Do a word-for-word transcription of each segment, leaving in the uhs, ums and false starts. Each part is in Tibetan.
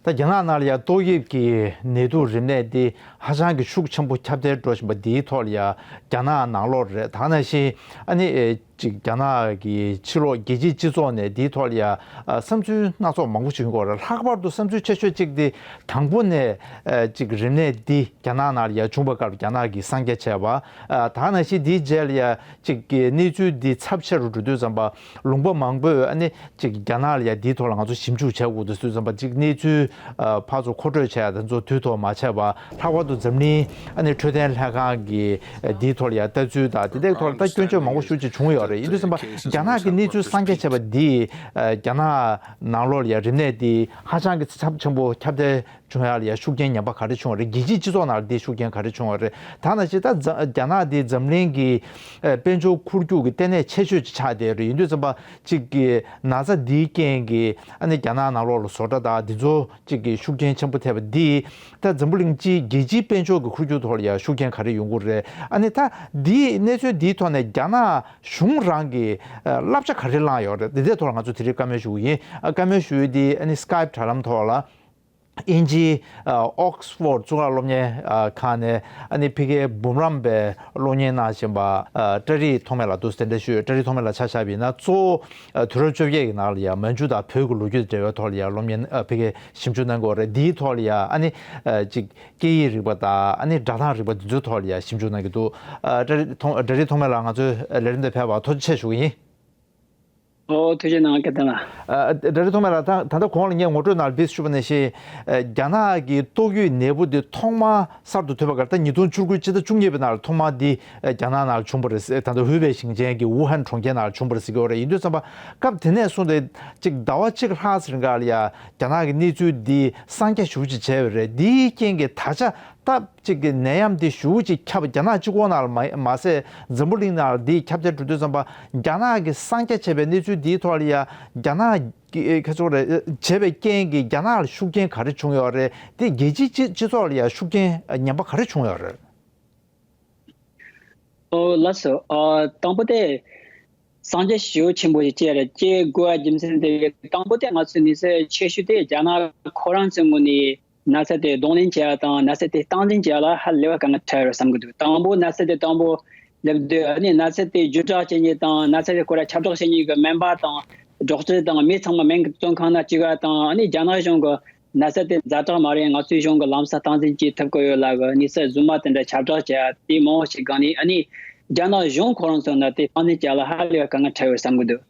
ད་རྒྱ་ནག་ནང་ལ་ཡ་ཏོག་དབྱིབས་ཀྱི་ནད་དུག་རིམས་ནད་འདི་ཧ་ཅང་གི་ཤུགས་ཆེན་པོ་ཁྱབ་གདལ་འགྲོ་བཞིན་པ་འདིའི་ཐོག་ལ་ཡ་རྒྱ་ནག་ནང་ལོགས་རེད། ད་ནང་བཞིན་ཨ་ནི་ཨེ་ཅིག་རྒྱ་ནག་གི་ཕྱི་ལོགས་རྒྱལ་སྤྱིའི་སྤྱི་ཚོགས་ནས་འདིའི་ཐོག་ལ་ཡ་ཨ་བསམ་ཚུལ་སྣ་ཚོགས་མང་པོ་ཞིག་ཡོང་གི་ཡོད་རེད། ལྷག་པར་དུ་བསམ་ཚུལ་ཆེ་ཤོས་གཅིག་འདི་དང་པོ་ནས་ཨེ་ཅིག་རིམས་ནད་འདི་རྒྱ་ནག་ནང་ལ་ཡ་བྱུང་བའི་སྐབས་རྒྱ་ནག་གིས་གསང་རྒྱ་བྱས་པ། ཨ་ད་ནང་བཞིན་འདིའི་རྗེས་ལ་ཡ་གཅིག་གི་གནས་ཚུལ་འདི་ཚབས་ཆེ་རུ་འགྲོ་དུས་ཙམ་པ་ལུང་པ་མང་པོས་ཨ་ནི་གཅིག་རྒྱ་ནག་ལ་ཡ་འདིའི་ཐོག་ལ་ང་ཚོ་ཞིབ་འཇུག་བྱ་དགོས་འདུག་ཟེར་དུས་ཙམ་པ་གཅིག་གནས་ཚུལ་ཨ་ཕར་ཚུར་མཁོ་སྤྲོད་བྱས་དེ་ཚོ་དུས་ཐོག་མ་བྱས་པ། ལྷག་པར་དུ་འཛམ་གླིང་ཨ་ནི་འཕྲོད་བསྟེན་ལྷན་ཁང་གི་ཨ་འདིའི་ཐོག་ལ་ཡ་ལྟ་ཚུལ་དང་དེ་འདྲའི་ཐོག་ལ་ད་སྐྱོན་བརྗོད་མང་པོ་ཤུགས་ཆེ་བྱུང་ཡོད་རེད། ཡིན་དུས་ཙམ་པ་རྒྱ་ནག་གི་གནས་ཚུལ་གསང་རྒྱ་བྱས་པ་འདིས་ཨ་རྒྱ་ནག་ནང་ལོགས་ལ་ཡ་རིམས་ནད་འདི་ཧ་ཅང་གི་ཚབས་ཆེན་པོ་ཁྱབ་གདལ་བྱུང་ཡག་ལ་ཡ་ཤུགས་རྐྱེན་ངན་པ་ག་རེ་བྱུང་བ་རེད། རྒྱལ་སྤྱིའི་སྤྱི་ཚོགས་ནང་ལ་འདི་ཤུགས་རྐྱེན་ག་རེ་བྱུང་བ་རེད། ད་ནང་བཞིན་ད་རྒྱ་ནག་འདི་འཛམ་གླིང་གི་ཨ་དཔལ་འབྱོར་འཁོར་རྒྱུག་གི་ལྟེ་གནས་ཆེ་ཤོས་ཅིག་ཆགས་བསྡད་ཡོད་རེད། ཡིན་དུས་ཙམ་པ་གཅིག་གི་ན་ཚ་འདིའི་རྐྱེན་གྱིས་ཨ་ནི་རྒྱ་ནག་ནང་ལོགས་ལ་བཟོ་གྲྭ་དང་འདི་ཚོ་གཅིག་གི་ཤུགས་རྐྱེན་ཆེན་པོ་ཐེབས་པ་འདིས་ད་འཛམ་བུ་གླིང་སྤྱིའི་རྒྱལ་སྤྱིའི་དཔལ་འབྱོར་གྱི་འཁོར་རྒྱུག་ཐོག་ལ་ཡང་ཤུགས་རྐྱེན་ག་རེ་ཡོང་གི་རེད། ཨ་ནི་ད་འདིའི་གནས་ཚུལ་འདིའི་ཐོག་ནས་རྒྱ་ནག་གཞུང་རང་གི་ཨ་བསླབ་བྱ་ག་རེ་བླངས་ཡོད་རེད། འདི་འདྲའི་ཐོག་ལ་ང་ཚོ་དེ་རིང་བཀའ་མོལ་ཞུ་གི་ཡིན། ཨ་བཀའ་མོལ་ཞུ་ཡུལ་འདི་ཨ་ནི་Skype་དྲ་ལམ་ཐོག་ལ། དབྱིན་ཇིའི་ཨ་Oxford་གཙུག་ལག་སློབ་གཉེར་ཨ་ཁང་ནས་ཨ་ནི་ཕ་གིའི་འབུམ་རམས་པའི་སློབ་གཉེར་གནང་བཞིན་པ་ཨ་བཀྲ་རིག་ཐོགས་མེད་ལགས་འདུག་དེ་འདྲ་ཞུས། བཀྲ་རིག་ཐོགས་མེད་ལགས་ཆ་བཞག་པ་ཡིན་ན་གཙོ་བོ་ཨ་དུས་རབས་བཅོ་བརྒྱད་ཀྱི་ནང་ལ་ཡང་མན་ཇུ་དང་བོད་ཀྱི་ལོ་རྒྱུས་དང་འབྲེལ་བའི་ཐོག་ལ་ཡང་སློབ་གཉེར་ཨ་ཕ་གིའི་ཞིབ་འཇུག་གནང་གི་ཡོད་རེད། འདིའི་ཐོག་ལ་ཡང་ཨ་ནི་ཨ་ཅིག་སྐད་ཡིག་རིག་པ་དང་ཨ་ནི་སྒྲ་གདངས་རིག་པ་འདི་ཚོའི་ཐོག་ལ་ཡང་ཞིབ་འཇུག་གནང་གི་འདུག་ཨ་བཀྲ་རིག་ཐོགས་བཀྲ་རིག་ཐོགས་མེད་ལགས་ང་ཚོའི་ལས་རིམ་དེ་ཕེབས་པར་ཐུགས་རྗེ་ཆེ་ཞུ་གི་ཡིན། ཨོ་ཐུགས་རྗེ་གནང་ཀེ་ཏན་ལགས། ཨ་ཨ་བཀྲ་རིག་ཐོགས་མེད་ལགས། ད་ད་ལྟ་གོང་ལ་ངས་ངོ་སྤྲོད་ནང་ལ་འདི་ཞུས་པ་ནང་བཞིན་ཨ་རྒྱ་ནག་གི་ཏོག་དབྱིབས་ནད་འབུ་འདི་ཐོག་མར་གསར་དུ་ཐོན་པ་ག་རེ་ད་ཉིས་སྟོང་བཅུ་དགུ་ཕྱི་ཟླ་བཅུ་གཉིས་པའི་ནང་ལ་ཐོག་མར་འདི་ཨ་རྒྱ་ནག་ནང་ལ་བྱུང་བ་རེད་ཟེར། ད་ལྟ་ཧུའེ་པེ་ཞིང་ཆེན་གྱི་ཝུ་ཧན་གྲོང་ཁྱེར་ནང་ལ་བྱུང་བ་རེད་ཟེར་གྱི་ཡོད་རེད། ཡིན་དུས་ཙམ་པ་སྐབས་དེ་ནས་བཟུང་སྟེ་གཅིག་ཟླ་བ་གཅིག་ལྷག་ཙམ་རིང་ག་ལ་ཡ་རྒྱ་ནག་གི་གནས་ཚུལ་འདི་གསང་རྒྱ་ཞེ་པོ་ཅིག་བྱས་པ་རེད། འདིའི་རྐྱེན་གྱིས་ད་ཆ་སྟབས་གཅིག་གི་ནད་ཡམས་འདི་ཞེ་པོ་ཅིག་ཁྱབ། རྒྱ་ནག་གཅིག་པོ་ནང་ལ་མ་མ་ཟད་འཛམ་བུ་གླིང་ནང་ལ་འདི་ཁྱབ་གདལ་འགྲོ་དུས་ཙམ་པ་རྒྱ་ནག་གིས་གསང་རྒྱ་བྱས་པའི་གནས་ཚུལ་འདིའི་ཐོག་ལ་ཡ་རྒྱ་ནག་གི་ཁ་ཚོགས་རེད་བྱས་པའི་རྐྱེན་གྱིས་རྒྱ་ནག་ལ་ཤུགས་རྐྱེན་ག་རེ་བྱུང་ཡོད་རེད། དེ་རྒྱལ་སྤྱིའི་སྤྱི་སྤྱི་ཚོགས་ལ་ཡ་ཤུགས་རྐྱེན་ངན་པ་ག་རེ་བྱུང་ཡོད་རེད། ཨོ་ལགས་སོ། ཨ་དང་པོ་དེ་གསང་རྒྱ་ཞེ་པོ་ཆེན་པོ་ཞིག་བྱས་རེད། བྱེད་དགོས་པ་རྒྱུ་མཚན་དེ་དང་པོ་དེ་ང་ཚོའི་གནས་ཚུལ་ཆེ་ཤོས་དེ་རྒྱ་ནག་ཁོ་རང་ཚོའི་ངོས་ནས་ན་ཚ་དེ་གདོང་ལེན་བྱེད་ཡ་དང་ན་ཚ་དེ་སྟངས་འཛིན་བྱེད་ཡ་ལ་ཧ་ལས་པ་དཀའ་ངལ་འཕྲད་ཡོད་རེད་བསམ་གྱི་འདུག་དང་པོ་ན་ཚ་དེ་དང་པོ་སླེབས་དུས་ཨ་ནི་ན་ཚ་དེ་བརྒྱུད་བསྒྲགས་བྱེད་མཁན་དང་ན་ཚ་དེ་སྐོར་ལ་ཁྱབ་བསྒྲགས་བྱེད་མཁན་གྱི་སྨན་པ་དང་སྒྲོག་ཙེ་དང་མི་ཚང་མ་སྨན་གྱི་བཙོན་ཁང་ནང་བཅུག་ཡ་དང་ཨ་ནི་རྒྱ་ནག་གཞུང་གི་ན་ཚ་དེ་ཛ་དྲག་མ་རེད། ང་ཚོའི་གཞུང་གི་ལམ་སང་སྟངས་འཛིན་བྱེད་ཐུབ་ཀྱི་ཡོད་ལབ་གི་གནས་ཚུལ་རྫུན་མ་དེ་འདྲ་ཁྱབ་བསྒྲགས་བྱས་དེ་མང་བོ་ཞིག་སྒང་ནས་ཨ་ནི་རྒྱ་ནག་གཞུང་ཁོ་རང་ཚོ་ནས་དེ་སྟངས་འཛིན་བྱས་ལ་ཧ་ལས་པ་དཀའ་ངལ་འཕྲད་ཡོད་བསམ་གྱི་འདུག་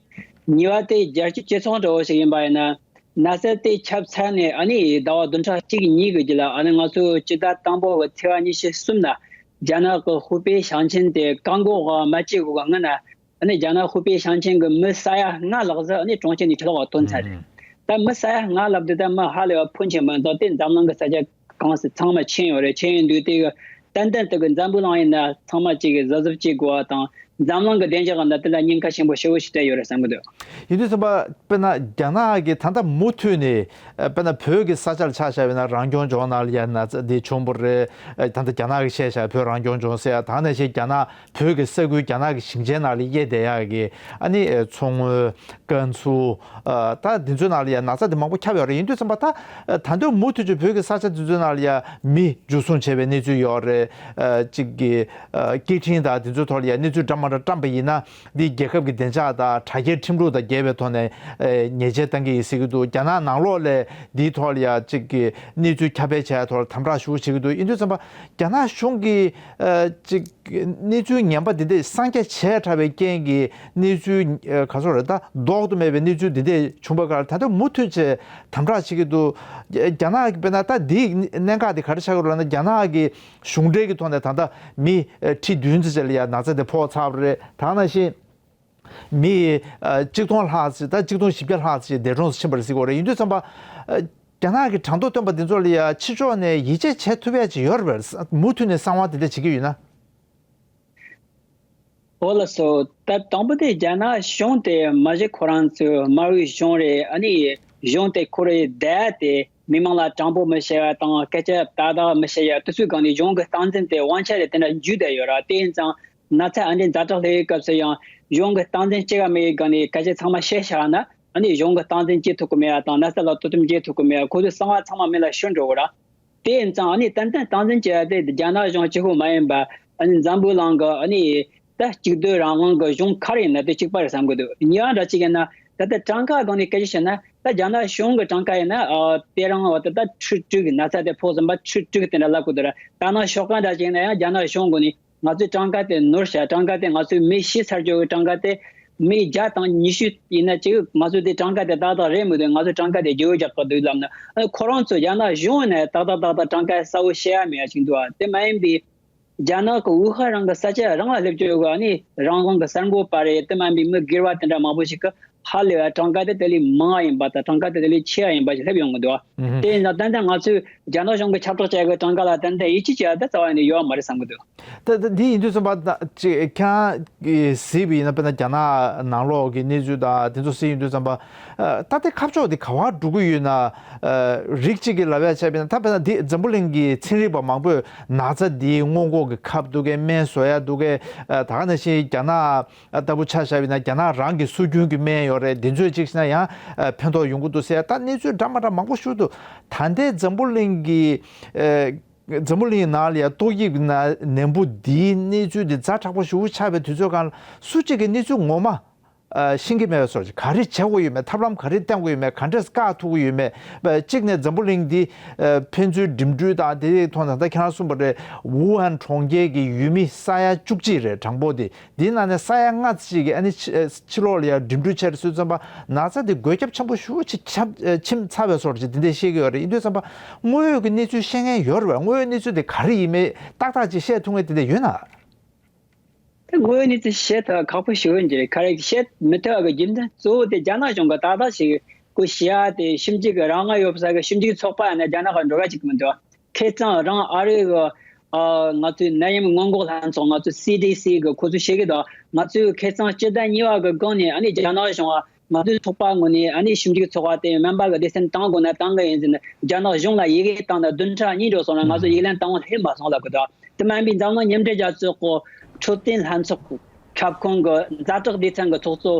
གཉིས་པ་དེ་རྒྱལ་སྤྱིའི་སྤྱི་ཚོགས་འདྲ་བོ་ཞིག་ཡིན་པ་ཡིན་ན་ན་ཚ་དེ་ཁྱབ་ཚར་ནས་ཨ་ནི་ཟླ་བ་བདུན་ཕྲག་གཅིག་གཉིས་ཀྱི་རྗེས་ལ་ཨ་ནི་ང་ཚོ་སྤྱི་ཟླ་དང་པོ་གི་ཚེས་པ་ཉི་ཤུ་གསུམ་ན་རྒྱ་ནག་གི་ཧུའུ་པེ་ཞིང་ཆེན་དེ་བཀག་འགོག་མ་བྱེད་གོང་གི་སྔོན་ན། ཨ་ནི་རྒྱ་ནག་ཧུའུ་པེ་ཞིང་ཆེན་གྱི་མི་ས་ཡ་ལྔ་ལྷག་ཙམ་ཨ་ནི་གྲོང་ཁྱེར་ནས་ཕྱི་ལོགས་ལ་ཐོན་ཚར་རེད། ད་མི་ས་ཡ་ལྔ་ལབ་དུས་ད་མི་ཧ་ལས་པ་ཕོན་ཆེན་མི་འདུག་དེ་འཛམ་གླིང་གི་ས་ཆ་གང་སར་ཚང་མ་ཕྱིན་ཡོད་རེད། ཕྱིན་ཡོད་དུས་དེ་གི་ཏན་ཏན་དེ་གི་འཛམ་བུ་གླིང་ཡིན་ན་ཚང་མ་གཅིག་གི་གཟབ་གཟབ་བྱེད་དགོས་པ་དང་འཛམ་གླིང་གི་བདེ་འཇགས་ཀྱི་ནང་དེ་ལ་ཉེན་ཁ་ཆེན་པོ་ཞེ་པོ་ཞིག་སྤྲད་ཡོད་རེད་བསམ་གི་འདུག་ཡིན་དུས་ཙམ་པ་དཔེར་ན་རྒྱ་ནག་གིས་ད་ལྟ་མུ་མཐུད་ནས་དཔེར་ན་བོད་ཀྱི་ས་ཆ་ལ་ཆ་བཞག་པ་ཡིན་ན་རང་སྐྱོང་ལྗོངས་ནང་ལ་ཡ་ན་ཚ་འདི་བྱུང་བ་རེད། ད་ལྟ་རྒྱ་ནག་གིས་བཤད་བཞག་བོད་རང་སྐྱོང་ལྗོངས་ཟེར་ཡ་ད་ནང་བཞིན་རྒྱ་ནག་བོད་ཀྱི་ས་ཁུལ་རྒྱ་ནག་གི་ཞིང་ཆེན་ནང་ལ་དབྱེ་བསྡད་ཡག་གི་ཨ་ནི་མཚོ་སྔོན། ཀན་སུའུ། ད་འདི་ཚོའི་ནང་ལ་ཡ་ན་ཚ་འདི་མང་པོ་ཁྱབ་ཡོད་རེད། ཡིན་དུས་ཙམ་པ་ད་ད་དུང་མུ་མཐུད་ཀྱི་བོད་ཀྱི་ས་ཆ་འདི་ཚོའི་ནང་ལ་ཡ་མི་འཇུ་བཟུང་བྱས་པའི་གནས་ཚུལ་ཡོད་རེད། གཅིག་གི་སྐད་འཕྲིན་དང་འདི་ཚོའི་ཐོག་ལ་ཡ་གནས་ཚུལ་འདྲ་མ་འདྲ་བཀྲམ་པ་ཡིན་ན་འདི་རྒྱལ་ཁབ་ཀྱི་བདེ་འཇགས་དང་དྲ་རྒྱའི་ཁྲིམས་ལུགས་དང་འགལ་བའི་ཐོག་ནས་ཉེས་ཆད་གཏང་གི་ཡིན་ཟེར་གྱི་འདུག་རྒྱ་ནག་ནང་ལོགས་ལ་འདིའི་ཐོག་ལ་ཡ་གཅིག་གི་གནས་ཚུལ་ཁྱབ་སྤེལ་བྱས་ཐོག་ལ་དམ་དྲག་ཞུ་བྱེད་ཀྱི་འདུག་ཡིན་དུས་ཙམ་པ་རྒྱ་ནག་གཞུང་གིས་གཅིག་གནས་ཚུལ་ངན་པ་འདི་འདྲ་གསང་རྒྱ་བྱས་དྲགས་པའི་རྐྱེན་གྱིས་གནས་ཚུལ་ཨ་ག་ཚོད་རེད་ད་ལྡོག་ཏུ་མེད་པའི་གནས་ཚུལ་འདི་འདྲ་བྱུང་བའི་སྐབས་ད་ལྟ་མུ་མཐུད་བྱས་དམ་དྲག་བྱེད་ཀྱི་འདུག་རྒྱ་ནག་གི་དཔེར་ན་ད་འདིའི་གནད་འགག་འདི་ག་རེ་ཆགས་ཀྱི་རེད་ལབ་ན་རྒྱ་ནག་གི་གཞུང་འབྲེལ་གྱི་ཐོག་ནས་ད་ལྟ་མི་ཨ་ཁྲི་བདུན་ཙམ་ཅིག་ལ་ཡ་ན་ཚ་དེ་ཕོག་ཚར་བ་རེད། ད་ནང་བཞིན་མི་ཨ་གཅིག་སྟོང་ལྷག་ཙམ་ད་གཅིག་སྟོང་བཞི་བརྒྱ་ལྷག་ཙམ་འདས་གྲོངས་སུ་ཕྱིན་པ་རེད་ཟེར་གྱི་ཡོད་རེད། ཡིན་དུས་ཙམ་པ་ཨ་རྒྱ་ནག་གི་གྲངས་ཐོ་བཏོན་པ་འདི་ཚོ་ལ་ཡ་ཕྱི་ཕྱོགས་ནས་ཡིད་ཆེས་བྱེད་ཐུབ་ཡ་ཅིག་ཡོད་རེད་པས། མུ་མཐུད་ནས་གསང་བ་དེ་འདྲ་བྱེད་ཀྱི་ཡོད་ན། འོ་ལགས་སོ། ད་དང་པོ་དེ་རྒྱ་ནག་གཞུང་དེ་མ་གཞི་ཁོ་རང་ཚོའི་དམར་པོའི་གཞུང་རེད། ཨ་ནི་གཞུང་དེ་ཁོ་རའི་བསྡད་དེ་མི་མང་ལ་དྲང་པོ་མི་བཤད་པ་དང་སྐད་ཆ་ཏག་ཏག་མི་བཤད་ཡ་དེ་ཚོའི་སྒང་ནས་གཞུང་གི་སྟངས་འཛིན་དེ་དབང་ཆ་རེ་དེ་འདྲ་འཇུས་བསྡད་ཡོད་ར། དེ་ཡིན་ཙང་ན་ཚ་ཨ་འདྲའི་ཛ་དྲག་སླེབས་པའི་སྐབས་སུ་ཡང་གཞུང་གི་སྟངས་འཛིན་གཅིག་ཀ་མེད་པའི་སྒང་ནས་སྐད་ཆ་ཚང་མ་བཤད་བཞག་ན། ཨ་ནི་གཞུང་གི་སྟངས་འཛིན་བྱེད་ཐུབ་ཀྱི་མེད་པ་དང་། ན་ཚ་ལ་དོ་དམ་བྱེད་ཐུབ་ཀྱི་མེད་པ། ཁོ་ཚོའི་གསང་བ་ཚང་མ་མེ་ལ་ཤོར་འགྲོ་གི་ར། དེ་ཡིན་ཙང་ཨ་ནི་ཏན་ཏན་སྟངས་འཛིན་བྱེད་ཡ་དེ་རྒྱ་ནག་གཞུང་གཅིག་པོ་མ་ཡིན་པ། ཨ་ནི་འཛམ་བུ་གླིང་གི་ཨ་ནི་ད་གཅིག་སྡུད་རང་དབང་གི་གཞུང་ག་རེ་ཡིན་ན་དེ་གཅིག་པ་རེད་བསམ་གི་འདུག་གཉིས་པ་འདྲ་གཅིག་ཡིན་ན། ད་ལྟ་གྲངས་ཀ་སྒང་ནས་སྐད་ཆ་བཤད་ན། ད་རྒྱ་ནག་གཞུང་གི་གྲངས་ཀ་ཡིན་ན། ཨ། དེ་རིང་འོ་ད་ད་ཁྲི་དྲུག་ན་ཚ་དེ་ཕོག་ཟིན་པ་ཁྲི་དྲུག་དེ་འདྲ་ལབ་གི་འདུག་ར། ད་ནང་ཤོག་ཁག་འདྲ་ཅིག་ཡིན་ན་ཡང་རྒྱ་ནག་གཞུང་གི་ནས་ང་ཚོའི་གྲངས་ཀ་དེ་ནོར་ཤག་གྲངས་ཀ་དེ་ང་ཚོའི་མི་ཤི་ཚར་རྒྱུ་གི་གྲངས་ཀ་དེ་མི་བརྒྱ་དང་ཉི་ཤུ་ཡིན་ན་ཅིག་ང་ཚོའི་དེ་གྲངས་ཀ་དེ་ཏག་ཏག་རེད་མི་འདུག་ང་ཚོའི་གྲངས་ཀ་དེ་བརྗེ་པོ་རྒྱག་གི་འདུག་ལབ་ན། ཨ། ཁོ་རང་ཚོ་རྒྱ་ནག་གཞུང་ཡིན་ན་ཏག་ཏག་ཏག་ཏག་གྲངས་ཀ་གསལ་པོ་བཤད་ཡ་མེད་ཡ་ཅིག་འདུག་ཨ། དེ་མ་ཡིན་པའི་རྒྱ་ནག་གི་ཝུ་ཧན་རང་གི་ས་ཆ་རང་ལ་སླེབས་བཅུག་གི། ཨ་ནི་རང་དབང་གི་གསར་འགོད་པ་རེད། དེ་མ་ཡིན་པའི་མི་སྒེར་བ་དེ་འདྲ་མང་པོ་ཞིག་གི་ཧ་ལས་པ་གྲངས་ཀ་དེ་དེ་ལས་མང་བ་ཡིན་པ་དང་། གྲངས་ཀ་དེ་དེ་ལས་ཆེ་བ་ཡིན་པ་ཞིག་སླེབས་ཡོང་གི་འདུག་ཨ། ཨུ་ཧུམ། དེ་ཡིན་ཙང་ཏན་ཏན་ང་ཚོས་རྒྱ་ནག་གཞུང་གི་ཁྱབ་བསྒྲགས་བྱ་དགོས་གྲངས་ཀ་ལ་ཏན་ཏན་ཡིད་ཆེས་བྱེད་ཡ་ད་རྩ་བ་ནས་ཡོད་མ་རེད་བསམ་གི་འདུག་ད་ད་འདི་ཡིན་དུས་ཙམ་པ་ད་ཅིག་ཁྱེད་རང་གིས་གཟིགས་པ་ཡིན་ན། དཔེར་ན་རྒྱ་ནག་ནང་ལོགས་ཀྱི་གནས་ཚུལ་དང་དེ་ཚོ་གཟིགས་ཡོང་དུས་ཙམ་པ། ཨ། ད་ལྟའི་ཁ་ཕྱོགས་འདི་ག་པར་འགྲོ་གི་ཡོད་ན། ཨ། རིགས་གཅིག་གིས་ལབ་ཡ་བྱས་པ་ཡིན་ན། ད་དཔེར་ན་འདི་འཛམ་བུ་གླིང་གི་ཚན་རིག་པ་མང་པོས་ན་ཚ་འདིའི་སྔོན་འགོག་གི་ཁབ་འདུག་གས། སྨན་བཟོ་ཡ་འདུག་གས། ཨ། ད་ག་ནང་བཞིན་རྒྱ་ནག་ལྟ་བུ་ཆ་བཞག་པ་ཡིན་ན། རྒྱ་ནག་རང་གི་སྲོལ་རྒྱུན་གྱི་སྨན་ཡོད་རེད། འདི་ཚོས་གཅིག་བྱས་ན་ཡང་ཕན་ཐོགས་ཡོང་གི་འདུག་ཟེར། ད་གནས་ཚུལ་འདྲ་མ་འདྲ་མང་པོ་ཞིག་འདུག་ད་ལྟའི་འཛམ་བུ་གླིང་གི། ཨ། འཛམ་བུ་གླིང་ནང་ལ་ཡ་ཏོག་དབྱིབས་ནད་པོ་འདིའི་གནས་ཚུལ་འདི་ཛ་དྲག་པོ་ཞེ་པོ་ཆགས་པའི་དུས་ཚོད་སྒང་ལ། སུ་གཅིག་གིས་གནས་ཚུལ་ངོ་མ་ཨ། ཤེས་ཀྱི་མེད་པའི་བཟོ་འདྲ། ག་རེ་བྱེད་དགོས་ཡོད་མེད། ཐབས་ལམ་ག་རེ་བསྟེན་དགོས་ཡོད་མེད། ག་འདྲས་བཀག་ཐུབ་ཀྱི་ཡོད་མེད། གཅིག་ནས་འཛམ་བུ་གླིང་འདི་ཨ། ཕན་ཚུན་འགྲིམ་འགྲུལ་དང་དེའི་ཐོག་ནས། ད་ཁྱེད་རང་གསུངས་པ་རེད། ཝུ་ཧན་གྲོང་ཁྱེར་གྱི་ཡུལ་མི་ས་ཡ་བཅུ་གཅིག་རེད། གྲངས་འབོར་དེ། དེའི་ནང་ནས་ས་ཡ་ལྔ་ཙམ་ཞིག་གིས་ཨ་ནི་ཕྱི་ཕྱི་ལོགས་ལ་ཡང་འགྲིམ་འགྲུལ་བྱས་ཏེ་སོང་ཙམ་པ། ན་ཚ་དེ་འགོས་ཁྱབ་ཆེན་པོ་ཞེ་པོ་ཅིག་ཁྱབ་ཨ། ཕྱིན་ཚར་བའི་བཟོ་འདྲ་ཅིག་དེ་འདྲས་བཤད་ཀྱི་ཡོད་རེད། ཡིན་དུས་ཙམ་པ་དངོས་ཡོད་ཀྱི་གནས་ཚུལ་ཤེས་མཁན་ཡོད་རེད་པས། དངོས་ཡོད་གནས་ཚུལ་དེ་ག་རེ་ཡིན་མིན་ཏག་ཏག་ཅིག་བཤད་ཐུབ་མཁན་དེ་འདྲ་ཡོད་ན། དེ་དངོས་ཡོད་གནས་ཚུལ་བཤད་ཐུབ་ཁག་པོ་ཞེ་པོ་ཅིག་རེད། ག་རེ་བཤད་མི་ཐུབ་པ་གི་རྒྱུ་མཚན་གཙོ་བོ་དེ་རྒྱ་ནག་གཞུང་གི་ཏག་ཏག་ཅིག་གོ་ཤེས་ཡ་དེ། ཞིབ་འཇུག་གི་རང་དབང་ཡོད་ས་གི་ཞིབ་འཇུག་ཚོགས་པ་ཡིན་ན་རྒྱ་ནག་ག་འགྲོ་ག་ཅིག་མི་འདུག་ཁ་སང་རང་ཨ་རི་གི། ཨ། ང་ཚོའི་ནད་ཡམས་སྔོན་འགོག་ལྷན་ཚོགས། ང་ཚོ་སི་ཌི་སི་གི་ཁོ་ཚོས་བཤད་ཀྱི་འདུག་ང་ཚོས་ཁ་སང་སྤྱི་ཟླ་གཉིས་པ་གི་སྒང་ནས་ཨ་ནི་རྒྱ་ནག་གཞུང་ང་ང་ཚོའི་ཚོགས་པ་ངོས་ནས། ཨ་ནི་ཞིབ་འཇུག་ཚོགས་པ་དེ་སྨན་པ་གི་སྡེ་ཚན་བཏང་དགོས་ན་བཏང་གི་ཡིན་ཟེར་ནས་རྒྱ་ནག་གཞུང་ལ་ཡི་གེ་བཏང་ནས་བདུན་ཕྲག་གཉིས་འགྲོ་སོང་ན། ང་ཚོ་ཡིག་ལན་བཏང་བ་སླེབས་མ་སོང་ལབ་ཀྱི་འདུག་དེ་མིན་པའི་འཛམ་གླིང་མཉམ་འབྲེལ་རྒྱལ་ཚོགས་ཀྱི་འཕྲོད་བསྟེན་ལྷན་ཚོགས་ཁྱབ་ཁོངས་ཀྱི་ཛ་དྲག་སྡེ་ཚན་གྱི་ཚོགས་གཙོ་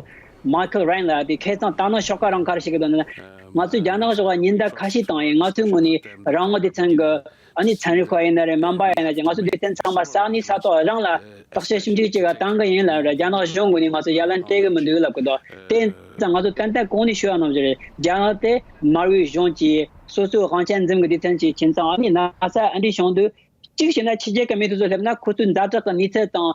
མའི་ཁལ་རེན་ལགས་དེ་ཁ་སང་ད་ནང་ཤོག་ཁག་རང་ག་རེ་བཤད་ཀྱི་འདུག་ན། ང་ཚོས་རྒྱ་ནག་གཞུང་ལ་ཉེན་བརྡ་ཁ་ཤས་བཏང་ཡིན། ང་ཚོའི་ངོས་ནས་རང་དབང་སྡེ་ཚན་གྱི་ཨ་ནི་ཚན་རིག་པ་ཡིན་ན་རེད། སྨན་པ་ཡིན་ན་ཅིག་ང་ཚོའི་སྡེ་ཚན་ཚང་མ་ས་གནས་ས་ཐོག་རང་ལ་བརྟག་དཔྱད་ཞིབ་འཇུག་བྱེད་ག་བཏང་གི་ཡིན་ལབ་ར། རྒྱ་ནག་གཞུང་ངོས་ནས་ང་ཚོ་ཡ་ལན་སྤྲད་གི་མི་འདུག་ལབ་གི་འདུག་དེ་ཡིན་ཙང་ང་ཚོ་ཏན་ཏན་གོང་ནས་ཞུ་བ་ནང་བཞིན་རེད། རྒྱ་ནག་དེ་དམར་པོའི་གཞུང་གིས་སོ་སོའི་དབང་ཆ་འཛིན་གི་སྡེ་ཚན་ཅིག་ཕྱིན་ཙང་། ཨ་ནི་ན་ཚ་ཨ་འདྲས་བྱུང་དུས། གཅིག་བྱས་ན་ཕྱི་རྒྱལ་གྱི་མི་དེ་ཚོ་སླེབས་ན་ཁོ་ཚོའི་ཛ་དྲག་གི་གནས་ཚུལ་དང་།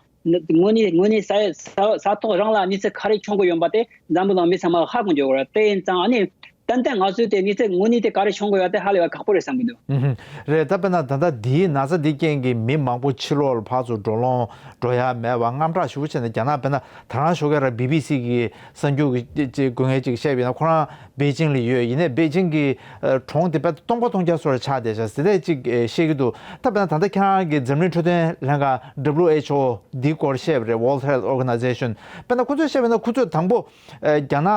དངོས་གནས་དངོས་གནས་ས་ས་ས་ཐོག་རང་ལ་གནས་ཚུལ་ག་རེ་བྱུང་གི་ཡོད་པ་དེ་འཛམ་བུ་གླིང་མི་ཚང་མ་ཧ་གོ་འཇོག་གི་རེད། དེ་ཡིན་ཙང་ཨ་ནི་ཏན་ཏན་ང་ཚོས་དེ་གནས་ཚུལ་དངོས་གནས་དེ་ག་རེ་བྱུང་གི་ཡོད་དེ་ཧ་ལས་པ་ཁག་པོ་རེད་བསམ་གི་འདུག་ཨུ་ཧུམ། རེད། ད་དཔེར་ན་ད་ལྟ་འདིའི་ན་ཚ་འདི་རྐྱེན་གྱིས་མི་མང་པོ་ཕྱི་ལོགས་ལ་ཕར་ཚུར་འགྲོ་ལོང་འགྲོ་ཡ་མེད་པ། དངངས་སྐྲག་ཞེ་པོ་བྱས་ནས། རྒྱ་ནག་དཔེར་ན་ད་རང་ཞོགས་ཀས་ར་བི་བི་སི་གི་གསར་འགྱུར་གྱི་ཅིག་དགོས་ངེས་ཅིག་བཤད་པ་ཡིན་ན། ཁོ་རང་པེ་ཅིང་ལ་ཡོད། ཡིན་ནའི་པེ་ཅིང་གི་ཨ་གྲོང་དེ་དཔེ་སྟོང་པ་སྟོང་རྐྱང་བཟོ་འདྲ་ཆགས་བསྡད་ཤག་ཟེར་ཏེ་ཅིག་ཨེ་བཤད་ཀྱི་འདུག་ད་དཔེར་ན་ད་ལྟ་ཁྱེད་རང་གི་འཛམ་གླིང་འཕྲོད་བསྟེན་ལྷན་ཁང་། W H O འདིའི་སྐོར་བཤད་པ་རེད། World Health Organization། དཔེར་ན་ཁོ་ཚོས་བཤད་པ་ཡིན་ན། ཁོ་ཚོས་དང་པོ་ཨ་རྒྱ་ནག་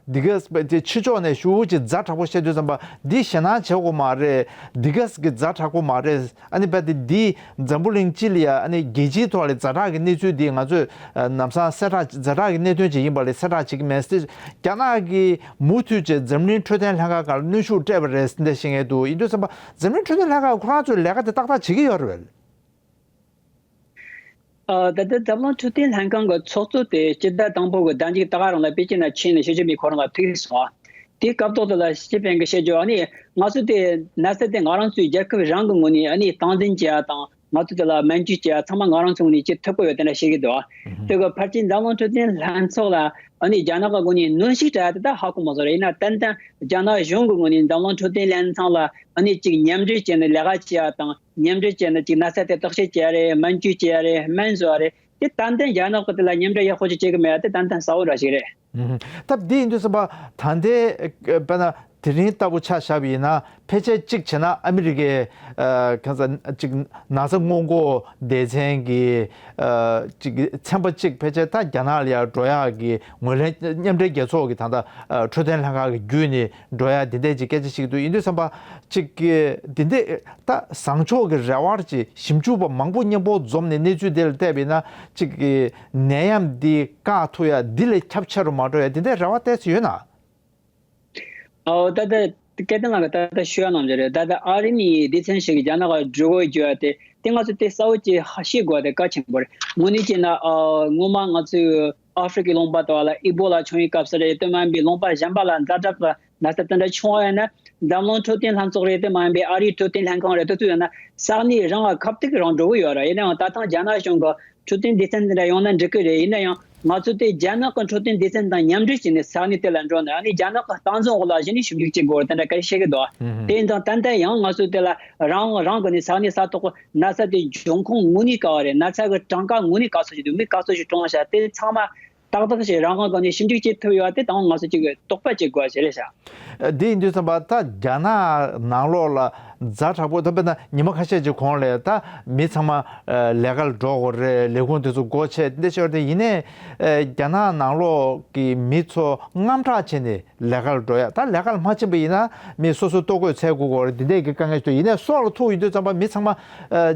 འདི་ག་དེ་ཕྱི་ཕྱོགས་ནས་ཞེ་པོ་ཅིག་ཛ་དྲག་པོ་བཤད་དུས་ཙམ་པ། འདི་ཞེད་སྣང་བྱེད་དགོས་མ་རེད། འདི་ག་གི་ཛ་དྲག་པོ་མ་རེད། ཨ་ནི་རྦད་དེ་འདི་འཛམ་བུ་གླིང་སྤྱི་ལ་ཡ། ཨ་ནི་རྒྱལ་སྤྱིའི་ཐོག་ལ་ཛ་དྲག་གི་གནས་ཚུལ་འདི་ང་ཚོས་ཨ་ལམ་སང་གསལ་བསྒྲགས། ཛ་དྲག་གི་གནད་དོན་ཅིག་ཡིན་པ་ལ་གསལ་བསྒྲགས་བྱེད་ཀྱི་མེད་ཟེར། རྒྱ་ནག་གིས་མུ་མཐུད་བྱས་འཛམ་གླིང་འཕྲོད་བསྟེན་ལྷན་ཁང་སྒང་ལ་གནོན་ཤུགས་སྤྲད་པ་རེད་ཟེར་འདི་བཤད་མཁན་འདུག་ཡིན་དུས་ཙམ་པ་འཛམ་གླིང་འཕྲོད་བསྟེན་ལྷན་ཁང་ཁོ་རང་ཚོས་ལས་ཀ་དེ་ཏག་ཏག་བྱེད་ཀྱི་ཡོད་རེད་པས། ཨ། ད་ལྟ་འཛམ་གླིང་འཕྲོད་བསྟེན་ལྷན་ཁང་གི་ཚོགས་གཙོ་དེ་སྤྱི་ཟླ་དང་པོ་གི་ཟླ་མཇུག་ད་ག་རང་ལ་པེ་ཅིན་ལ་ཕྱིན་ནས་ཞི་ཅིན་ཕིང་ཁོ་རང་ལ་ཐུག་སོང་། དེའི་སྐབས་ཐོག་དེ་ལ་ཞི་ཅིན་ཕིང་གིས་བཤད་རྒྱུ། ཨ་ནི་ང་ཚོ་དེ་ན་ཚ་དེ་ང་རང་ཚོའི་རྒྱལ་ཁབ་རང་གི་ངོས་ནས་ཨ་ནི་སྟངས་འཛིན་བྱེད་ཡ་དང་། ང་ཚོ་དེ་ལ་སྨན་བཅོས་བྱེད་ཡ་ཚང་མ་ང་རང་ཚོའི་ངོས་ནས་བྱེད་ཐུབ་ཀྱི་ཡོད་དེ་འདྲ་བཤད་ཀྱི་འདུག་ཨ། དེ་གི་ཕལ་ཆེར་འཛམ་གླིང་འཕྲོད་བསྟེན་ལྷན་ཚོགས་ལ་ཨ་ནི་རྒྱ་ནག་གི་ངོས་ནས་གནོན་ཤུགས་སྤྲད་ཡ་དེ་ད་ཧ་གོ་མ་སོང་ར། ཡིན་ན་ཏན་ཏན་རྒྱ་ནག་གཞུང་གི་ངོས་ནས་འཛམ་གླིང་འཕྲོད་བསྟེན་ལྷན་ཚོགས་ལ་ཨ་ནི་ཅིག་མཉམ་འབྲེལ་བྱས་ནས་ལས་ཀ་བྱེད་ཡ་དང་། མཉམ་འབྲེལ་བྱས་ནས་ཅིག་ན་ཚ་དེ་བརྟག་དཔྱད་བྱེད་ཡ་རེད། སྨན་བཅོས་བྱེད་ཡ་རེད། སྨན་བཟོ་ཡ་རེད། དེ་ཏན་ཏན་རྒྱ་ནག་གི་དེ་ལ་མཉམ་འབྲེལ་ཡག་པོ་ཅིག་བྱེད་ཀྱི་མེད་ཡ་དེ་ཏན་ཏན་གསལ་པོ་འདྲ་ཞིག་རེད། ཨུ་ཧུམ། སྟབས་བདེ་ཡིན་དུས་ཙམ་པ། ད་ལྟའི་དཔེར་ན་དེ་རིང་ལྟ་བུ་ཆ་བཞག་པ་ཡིན་ན། ཕལ་ཆེར་གཅིག་བྱས་ན་ཨ་མི་རི་ཀའི་ཨ་གང་ཟག་ཅིག་ན་ཚ་སྔོན་འགོག་སྡེ་ཚན་གྱི་ཨ་ཅིག་ཚན་པ་གཅིག་ཕལ་ཆེར་ད་རྒྱ་ནག་ལ་ཡར་འགྲོ་ཡག་གི་ངོས་ལེན། མཉམ་འབྲེལ་རྒྱལ་ཚོགས་ཀྱི་ད་ལྟ་ཨ་འཕྲོད་བསྟེན་ལྷན་ཁང་གི་བརྒྱུད་ནས་འགྲོ་ཡག་འདི་འདྲས་ཅིག་སྐད་ཆ་བཤད་ཀྱི་འདུག་ཡིན་དུས་ཙམ་པ་ཅིག་གི་འདི་འདྲས་ད་བཟང་ཕྱོགས་ཀྱི་རེ་བ་ཅིག་ཞིབ་འཇུག་པ་མང་པོ་མཉམ་པོ་འཛོམས་ནས་གནས་ཚུལ་འདི་ལ་བལྟས་པ་ཡིན་ན། ཅིག་གི་ནད་ཡམས་འདི་བཀག་ཐུབ་ཡ། འདི་ལས་ཁྱབ་ཆེ་རུ་མ་འགྲོ་ཡ་འདི་འདྲས་རེ་བ་གཏད་ས་ཡོད་ན། ཨོ་ད་ལྟ་སྐལ་ལྡན་ལགས་ཀྱིས་ད་ལྟ་ཞུ་ཡ་གནང་རྒྱུ་རེད། ད་ལྟ་ཨ་རི་ནས་སྡེ་ཚན་ཞིག་རྒྱ་ནག་ག་འགྲོ་དགོས་བརྗོད་ཡ་དེ་དེ་ང་ཚོ་དེ་གསལ་བོ་ཅིག་ཧ་ཤེས་དགོས་པ་དེ་གལ་ཆེན་པོ་རེད། དངོས་གནས་བྱས་ན་ཨ་སྔོན་མ་ང་ཚོའི་ཨ་ཧྥེ་རི་ཁའི་ལུང་པ་དག་ལ་ཨི་བྷོ་ལ་བྱུང་བའི་སྐབས་སུ་རེད། དེ་མ་ཡིན་པའི་ལུང་པ་གཞན་པ་ལ་ཛ་དྲག་གི་ན་ཚ་དེ་འདྲ་བྱུང་བ་ཡིན་ན་འཛམ་གླིང་འཕྲོད་བསྟེན་ལྷན་ཚོགས་རེད། དེ་མ་ཡིན་པའི་ཨ་རིའི་འཕྲོད་བསྟེན་ལྷན་ཁང་རེད། དེ་ཚོ་ཡིན་ན་ས་གནས་རང་ལ་ཁ་གཏད་ཀྱིས་རང་འགྲོ་གི་ཡོད་རེད། ཡིན་ནའང་ད་ཐེངས་རྒྱ་ནག་གཞུང་གི་འཕྲོད་བསྟེན་སྡེ་ཚན་འདི་འདྲ་ཡོང་ན་འགྲིག་གི་རེད། ཡིན་ན་ཡང་ང་ཚོ་དེ་རྒྱ་ནག་གི་འཕྲོད་བསྟེན་སྡེ་ཚན་དང་མཉམ་འབྲེལ་བྱས་ནས་ས་གནས་དེ་ལ་འགྲོ་ན་ཨ་ནི་རྒྱ་ནག་གི་སྟངས་འཛིན་འོག་ལ་གཞི་ནས་ཞིབ་འཇུག་བྱེད་དགོས་པ་དེ་འདྲ་ག་རེ་བཤད་ཀྱི་འདུག་ཨ། ཨུ་ཧུམ། དེ་ཡིན་ཙང་ཏན་ཏན་ཡང་ང་ཚོ་དེ་ལ་རང་རང་གི་ནས་ས་གནས་ས་ཐོག་གི་ན་ཚ་དེ་འབྱུང་ཁུངས་དངོས་གནས་ག་བ་རེད། ན་ཚ་གི་གྲངས་ཀ་དངོས་གནས་ག་ཚོད་ཅིག་འདུག་མི་ག་ཚོད་ཅིག་གྲོངས་ཤག་དེ་ཚང་མ་ཏག་ཏག་ཞིག་རང་དབང་སྒོ་ནས་ཞིབ་འཇུག་བྱེད་ཐུབ་ཡོད་པ་དེ་དང་ང་ཚོ་གཅིག་གི་དོགས་པ་བྱེད་དགོས་པ་ཞིག་རེད་ཤག་འདི་ཡིན་དུས་ཙམ་པ་ད་རྒྱ་ནག་ནང་ལོགས་ལ་ཛ་དྲག་པོ་ད་དཔེར་ན་ཉི་མ་ཁ་ཤས་ཀྱི་གོང་ལ་ད་མི་ཚང་མ་ལས་ཀ་ལ་འགྲོ་དགོས་རེད། ལས་ཁུངས་དེ་ཚོ་སྒོ་ཕྱེ་འདི་བྱས་ཏེ་ཡིན་ནའི་རྒྱ་ནག་ནང་ལོགས་ཀྱི་མི་ཚོ་དངངས་སྐྲག་བྱས་ནས་ལས་ཀ་ལ་འགྲོ་ཡ། ད་ལས་ཀ་ལ་མ་ཕྱིན་པ་ཡིན་ན་མི་སོ་སོའི་ལྟོ་གོས་འཚོལ་དགོས་ཀྱི་རེད། འདི་འདྲས་ཀྱི་དཀའ་ངལ་ཞིག་འདུག་ཡིན་ནའི་སྲོག་ལ་ཐུག་ཡོང་དུས་ཙམ་པ་མི་ཚང་མ་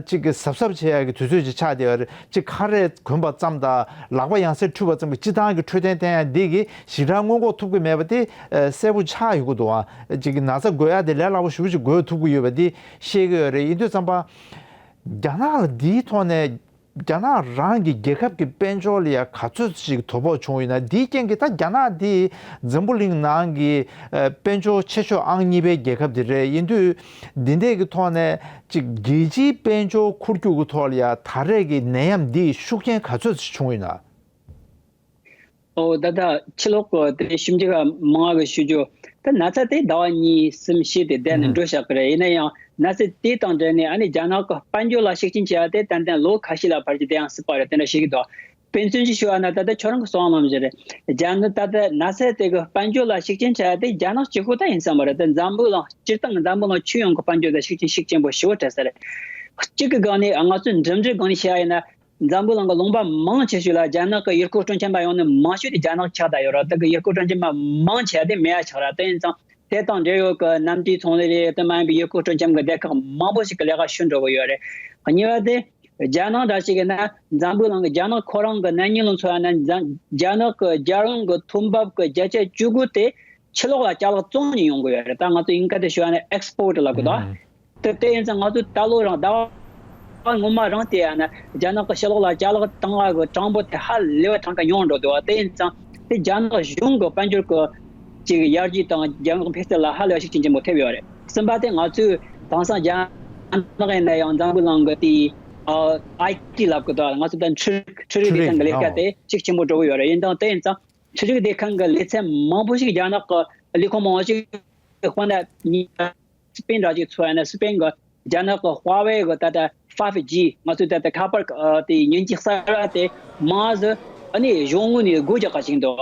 གཅིག་གི་གཟབ་གཟབ་བྱེད་ཡ་གི་དུས་ཚོད་ཅིག་ཆགས་བསྡད་ཡོད་རེད། གཅིག་ཁ་རས་གོན་པ་ཙམ་དང་ལག་པ་ཡང་སེ་འཁྲུད་པ་ཙམ་གྱིས་སྤྱིར་བཏང་གི་འཕྲོད་བསྟེན་བསྟེན་ཡ་འདི་གིས་ཞེ་དྲག་སྔོན་འགོག་ཐུབ་ཀྱི་མེད་པ་དེ་ཨ་གསལ་པོ་ཆགས་ཡོང་གི་འདུག་ཨ། གཅིག་གི་ན་ཚ་འགོས་ཡ་དེ་ལས་སླ་པོ་ཞེ་པོ་ཅིག་འགོག་ཐུབ་ཀྱི་ཡོད་པ་དེ་ཤེས་ཀྱི་ཡོད་རེད། ཡིན་དུས་ཙམ་པ་རྒྱ་ནག་ལ་འདིའི་ཐོག་ནས་རྒྱ་ནག་རང་གི་རྒྱལ་ཁབ་ཀྱི་དཔལ་འབྱོར་ལ་ཡ་ག་ཚོད་ཅིག་དོ་ཕོག་བྱུང་ཡོད་ན། འདིའི་རྐྱེན་གྱིས་ད་རྒྱ་ནག་འདི་འཛམ་བུ་གླིང་ནང་གི་ཨ་དཔལ་འབྱོར་ཆེ་ཤོས་ཨང་གཉིས་པའི་རྒྱལ་ཁབ་དེ་རེད། ཡིན་དུས་འདི་འདྲས་ཀྱི་ཐོག་ནས་ཅིག་རྒྱལ་སྤྱིའི་དཔལ་འབྱོར་འཁོར་རྒྱུག་གི་ཐོག་ལ་ཡ་ད་རེས་ཀྱི་ནད་ཡམས་འདིས་ཤུགས་རྐྱེན་ག་ཚོད་ཅིག་བྱུང་ཡོད་ན། ཨོ་ད་ལྟ་ཕྱི་ལོགས་ཀྱི་དེ་ཞིབ་འཇུག་པ་མང་བ་གིས་ཞུ་རྒྱུ་ད་ན་ཚ་དེ་ཟླ་བ་གཉིས་གསུམ་བྱས་ཏེ་བསྡད་ནས་ཨུ་འགྲོ་བཞག་གི་རེད། ཡིན་ན་ཡང་ན་ཚ་དེ་དང་འབྲེལ་ནས་ཨ་ནི་རྒྱ་ནག་གི་དཔལ་འབྱོར་ལ་ཤུགས་རྐྱེན་བྱས་པ་དེ་ཏན་ཏན་ལོ་ཁ་ཤས་ལ་བར་གྱི་དེ་ཡང་སྲིད་པ་རེད། དེ་འདྲ་ཞིག་གི་འདུག་དཔེ་མཚོན་ཅིག་ཞུ་བ་ན་ད་ལྟ་ཁྱོད་རང་གི་གསུངས་ནང་བཞིན་རེད། རྒྱ་ནག་ད་ལྟ་ན་ཚ་དེ་གི་དཔལ་འབྱོར་ལ་ཤུགས་རྐྱེན་བྱས་པ་དེ་རྒྱ་ནག་གཅིག་པོ་ད་ཡིན་ས་མ་རེད། ད་འཛམ་བུ་གླིང་སྤྱིར་བཏང་འཛམ་བུ་གླིང་ཁྱོན་ཡོངས་ཀྱི་དཔལ་འབྱོར་ལ་ཤུགས་རྐྱེན་ཤུགས་ཆེན་པོ་ཞེ་པོ་འཕྲད་ས་རེད། གཅིག་གི་སྒང་ནས་ང་ཚོའི་འགྲིམ་འགྲུལ་སྒང་ནས་བཤད་ཡ་ཡིན་ན། འཛམ་བུ་གླིང་གི་ལུང་པ་མང་ཆེ་ཤོས་ལ་རྒྱ་ནག་གི་ཡུལ་སྐོར་སྤྲོ་འཆམ་པ་ཡོང་ནི་མང་ཤོས་དེ་རྒྱ་ནག་ཆགས་བསྡད་ཡོད་རེད། དེ་གི་ཡུལ་སྐོར་སྤྲོ་འཆམ་པ་མང་ཆེ་བ་དེ་མེད་ཡ་ཆགས་རེད། དེ་ཡིན་ཙང་དེ་དང་འབྲེལ་ཡོད་ཀྱི་གནམ་གྲུའི་ཚོང་ལས་རེད། དེ་མ་ཡིན་པའི་ཡུལ་སྐོར་སྤྲོ་འཆམ་གྱི་སྡེ་ཁག་མང་པོ་ཞིག་གི་ལས་ཀ་ཤོར་འགྲོ་གི་ཡོད་རེད། གཉིས་པ་དེ་རྒྱ་ནག་འདྲ་ཞིག་ཡིན་ན་འཛམ་བུ་གླིང་གི་རྒྱ་ནག་ཁོ་རང་གི་ནན་ཉིང་ལུང་ཚོ་ཡང་ན་འཛམ་རྒྱ་ནག་གི་རྒྱལ་ཡོངས་ཀྱི་ཐོན་འབབ་ཀྱི་བརྒྱ་ཆ་བཅུ་དགུ་དེ་ཕྱི་ལོགས་ལ་ཅ་ལག་བཙོང་ནས་ཡོང་གི་ཡོད་རེད། ད་ང་ཚོ་དབྱིན་སྐད་དུ་ཞུ་བ་ན་ཨེག་སི་པོར་ཊི་ལབ་གི་འདུག་ཨ། ཨུ་དེ་དེ་ཡིན་ཙང་ང་ཚོས་ད་ལོ་རང་ཟླ་བ་སྔོན་མ་རང་བལྟས་ཡ་ན་རྒྱ་ནག་གི་ཕྱི་ལོགས་ལ་ཅ་ལག་བཏང་བ་གི་གྲངས་འབོར་དེ་ཧ་ལས་པ་གྲངས་ཀ་ཉུང་འགྲོ་འདུག་བ། དེ་ཡིན་ཙང་དེ་རྒྱ་ནག་གཞུང་གི་དཔལ་འབྱོར་གི་ཅིག་ཡར་རྒྱས་དང་རྒྱ་ནག་འཕེལ་རྒྱས་ལ་ཧ་ལས་པ་ཤུགས་རྐྱེན་ཆེན་པོ་ཐེབས་ཡོད་རེད། གསུམ་པ་དེ་ང་ཚོས་དེང་སང་རྒྱ་ནག་ཡིན་ན་ཡང་འཛམ་བུ་གླིང་གི་དེ་ཨ་ཨའི་ཊི་ལབ་གི་འདུག་ང་ཚོ་ད་འཕྲུལ་འཕྲུལ་རིག་སྡེ་ཁང་གི་ལས་ཀ་དེ་ཤུགས་ཆེན་པོ་འགྲོ་གི་ཡོད་རེད། ཡིན་དང་དེ་ཡིན་ཙང་འཕྲུལ་རིག་སྡེ་ཁང་གི་ལས་ཚན་མང་པོ་ཞིག་རྒྱ་ནག་གི་ལས་ཁུངས་མང་པོ་ཞིག་དཔེར་ན་ནི་སི་པེན་འདྲ་ཅིག་ཚོ་ཡང་ན་སི་པེན་གི་རྒྱ་ནག་གི་ཧྭ་ཝེ་གི་ད་ལྟ་ཕའིབ་ཇི་ང་ཚོའི་ད་ལྟ་ཁ་པར་ཨ་དེ་མཉེན་ཆས་གསར་བ་དེ་མ་ཟད་ཨ་ནི་གཞུང་ངོས་ནས་སྒོ་རྒྱག་ག་ཞིག་འདུག་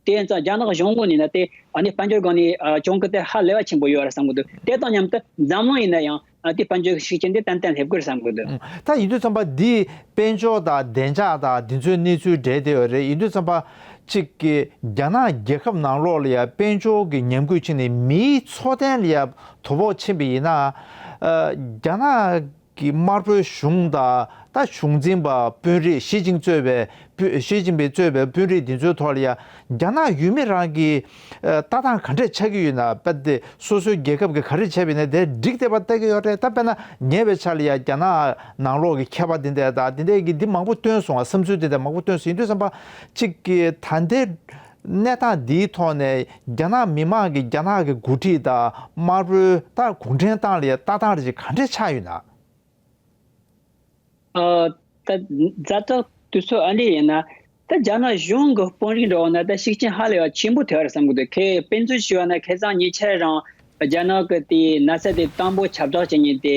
དེ་ཡིན་ཙང་རྒྱ་ནག་གཞུང་ངོས་ནས་ན་དེ་ཨ་ནི་དཔལ་འབྱོར་སྒང་ནས་ཨ་གྱོང་གུན་དེ་ཧ་ལས་པ་ཆེན་པོ་ཡོད་རེད་བསམ་གི་འདུག་དེ་དང་མཉམ་དུ་འཛམ་གླིང་ཡིན་ན་ཡང་ཨ་དེ་དཔལ་འབྱོར་གྱི་ཤུགས་རྐྱེན་དེ་ཏན་ཏན་སླེབས་ཀྱི་རེད་བསམ་གི་འདུག་ཨང་། ད་ཡིན་དུས་ཙམ་པ་འདི་དཔལ་འབྱོར་དང་བདེ་འཇགས་དང་འདི་ཚོའི་གནས་ཚུལ་འབྲེལ་བསྡད་ཡོད་རེད། ཡིན་དུས་ཙམ་པ་གཅིག་གི་རྒྱ་ནག་རྒྱལ་ཁབ་ནང་ལོགས་ལ་ཡང་དཔལ་འབྱོར་གྱི་ཉམས་རྒུད་ཕྱིན་ནས་མིའི་འཚོ་རྟེན་ལ་ཡང་དོ་ཕོག་ཕྱིན་པ་ཡིན་ན། ཨ་རྒྱ་ནག་གི་དམར་པོའི་གཞུང་དང་ད་གཞུང་འཛིན་པ་དཔོན་རིགས་ཞི་ཅིན་གཙོས་པའི་དཔོན་ཞི་ཅིན་ཕིང་གཙོས་པའི་དཔོན་རིགས་འདི་ཚོའི་ཐོག་ལ་ཡང་རྒྱ་ནག་ཡུལ་མི་རང་གི་ཨ་ལྟ་སྟངས་ག་འདྲས་ཆགས་ཀྱི་ཡོད་ན། དཔེ་དེ་སོ་སོའི་རྒྱལ་ཁབ་ཀྱིས་ག་རེ་བྱས་པ་ཡིན་ན་དེ་འགྲིག་བསྡད་པ་ལྟ་གི་ཡོད་རེད། ད་དཔེར་ན་ཉེ་བའི་ཆར་ལ་ཡང་རྒྱ་ནག་ནང་ལོགས་ཀྱི་མཁས་པ་འདི་འདྲས་དང་འདི་འདྲས་ཀྱིས་འདི་མང་པོ་བཏོན་སོང་བ། བསམ་ཚུལ་འདི་འདྲས་མང་པོ་བཏོན་སོང་། ཡིན་དུས་ཙམ་པ་གཅིག་གི་ད་ལྟའི་གནས་སྟངས་འདིའི་ཐོག་ནས་རྒྱ་ནག་མི་མང་གིས་རྒྱ་ནག་གི་འགོ་ཁྲིད་དང་དམར་པོའི་ད་གུང་ཁྲན་ཏང་ལ་ཡང་ལྟ་སྟངས་རེ་ཅིག་ག་འདྲས་ཆགས་ཡོད་ན། ཨ་ད་ཛ་དྲག་དུས་ཚོད་ཨ་འདྲས་ཡིན་ན། ད་རྒྱ་ནག་གཞུང་གི་དཔོན་རིགས་འདྲ་བོ་ན་ད་ཤུགས་རྐྱེན་ཧ་ལས་པ་ཆེན་པོ་ཐེབས་པ་རེད་བསམ་གི་འདུག་ཁོས་དཔེ་མཚོན་ཞུས་པ་ན་ཁ་སང་ཉེ་ཆར་རང་རྒྱ་ནག་གི་དེའི་ན་ཚ་དེ་དང་པོ་ཁྱབ་བསྒྲགས་བྱེད་མཁན་དེ་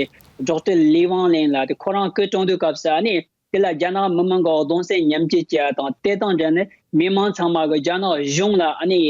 ཌོག་ཊར་ལི་ཝང་ལིན་ལགས་དེ་ཁོ་རང་སྐུ་གྲོངས་དུས་སྐབས་སུ་ཨ་ནི་དེ་ལ་རྒྱ་ནག་མི་མང་གི་གདུང་སེམས་མཉམ་སྐྱེད་བྱས་པ་དང་དེ་དང་འབྲེལ་ནས་མི་མང་ཚང་མ་གི་རྒྱ་ནག་གཞུང་ལ་ཨ་ནི་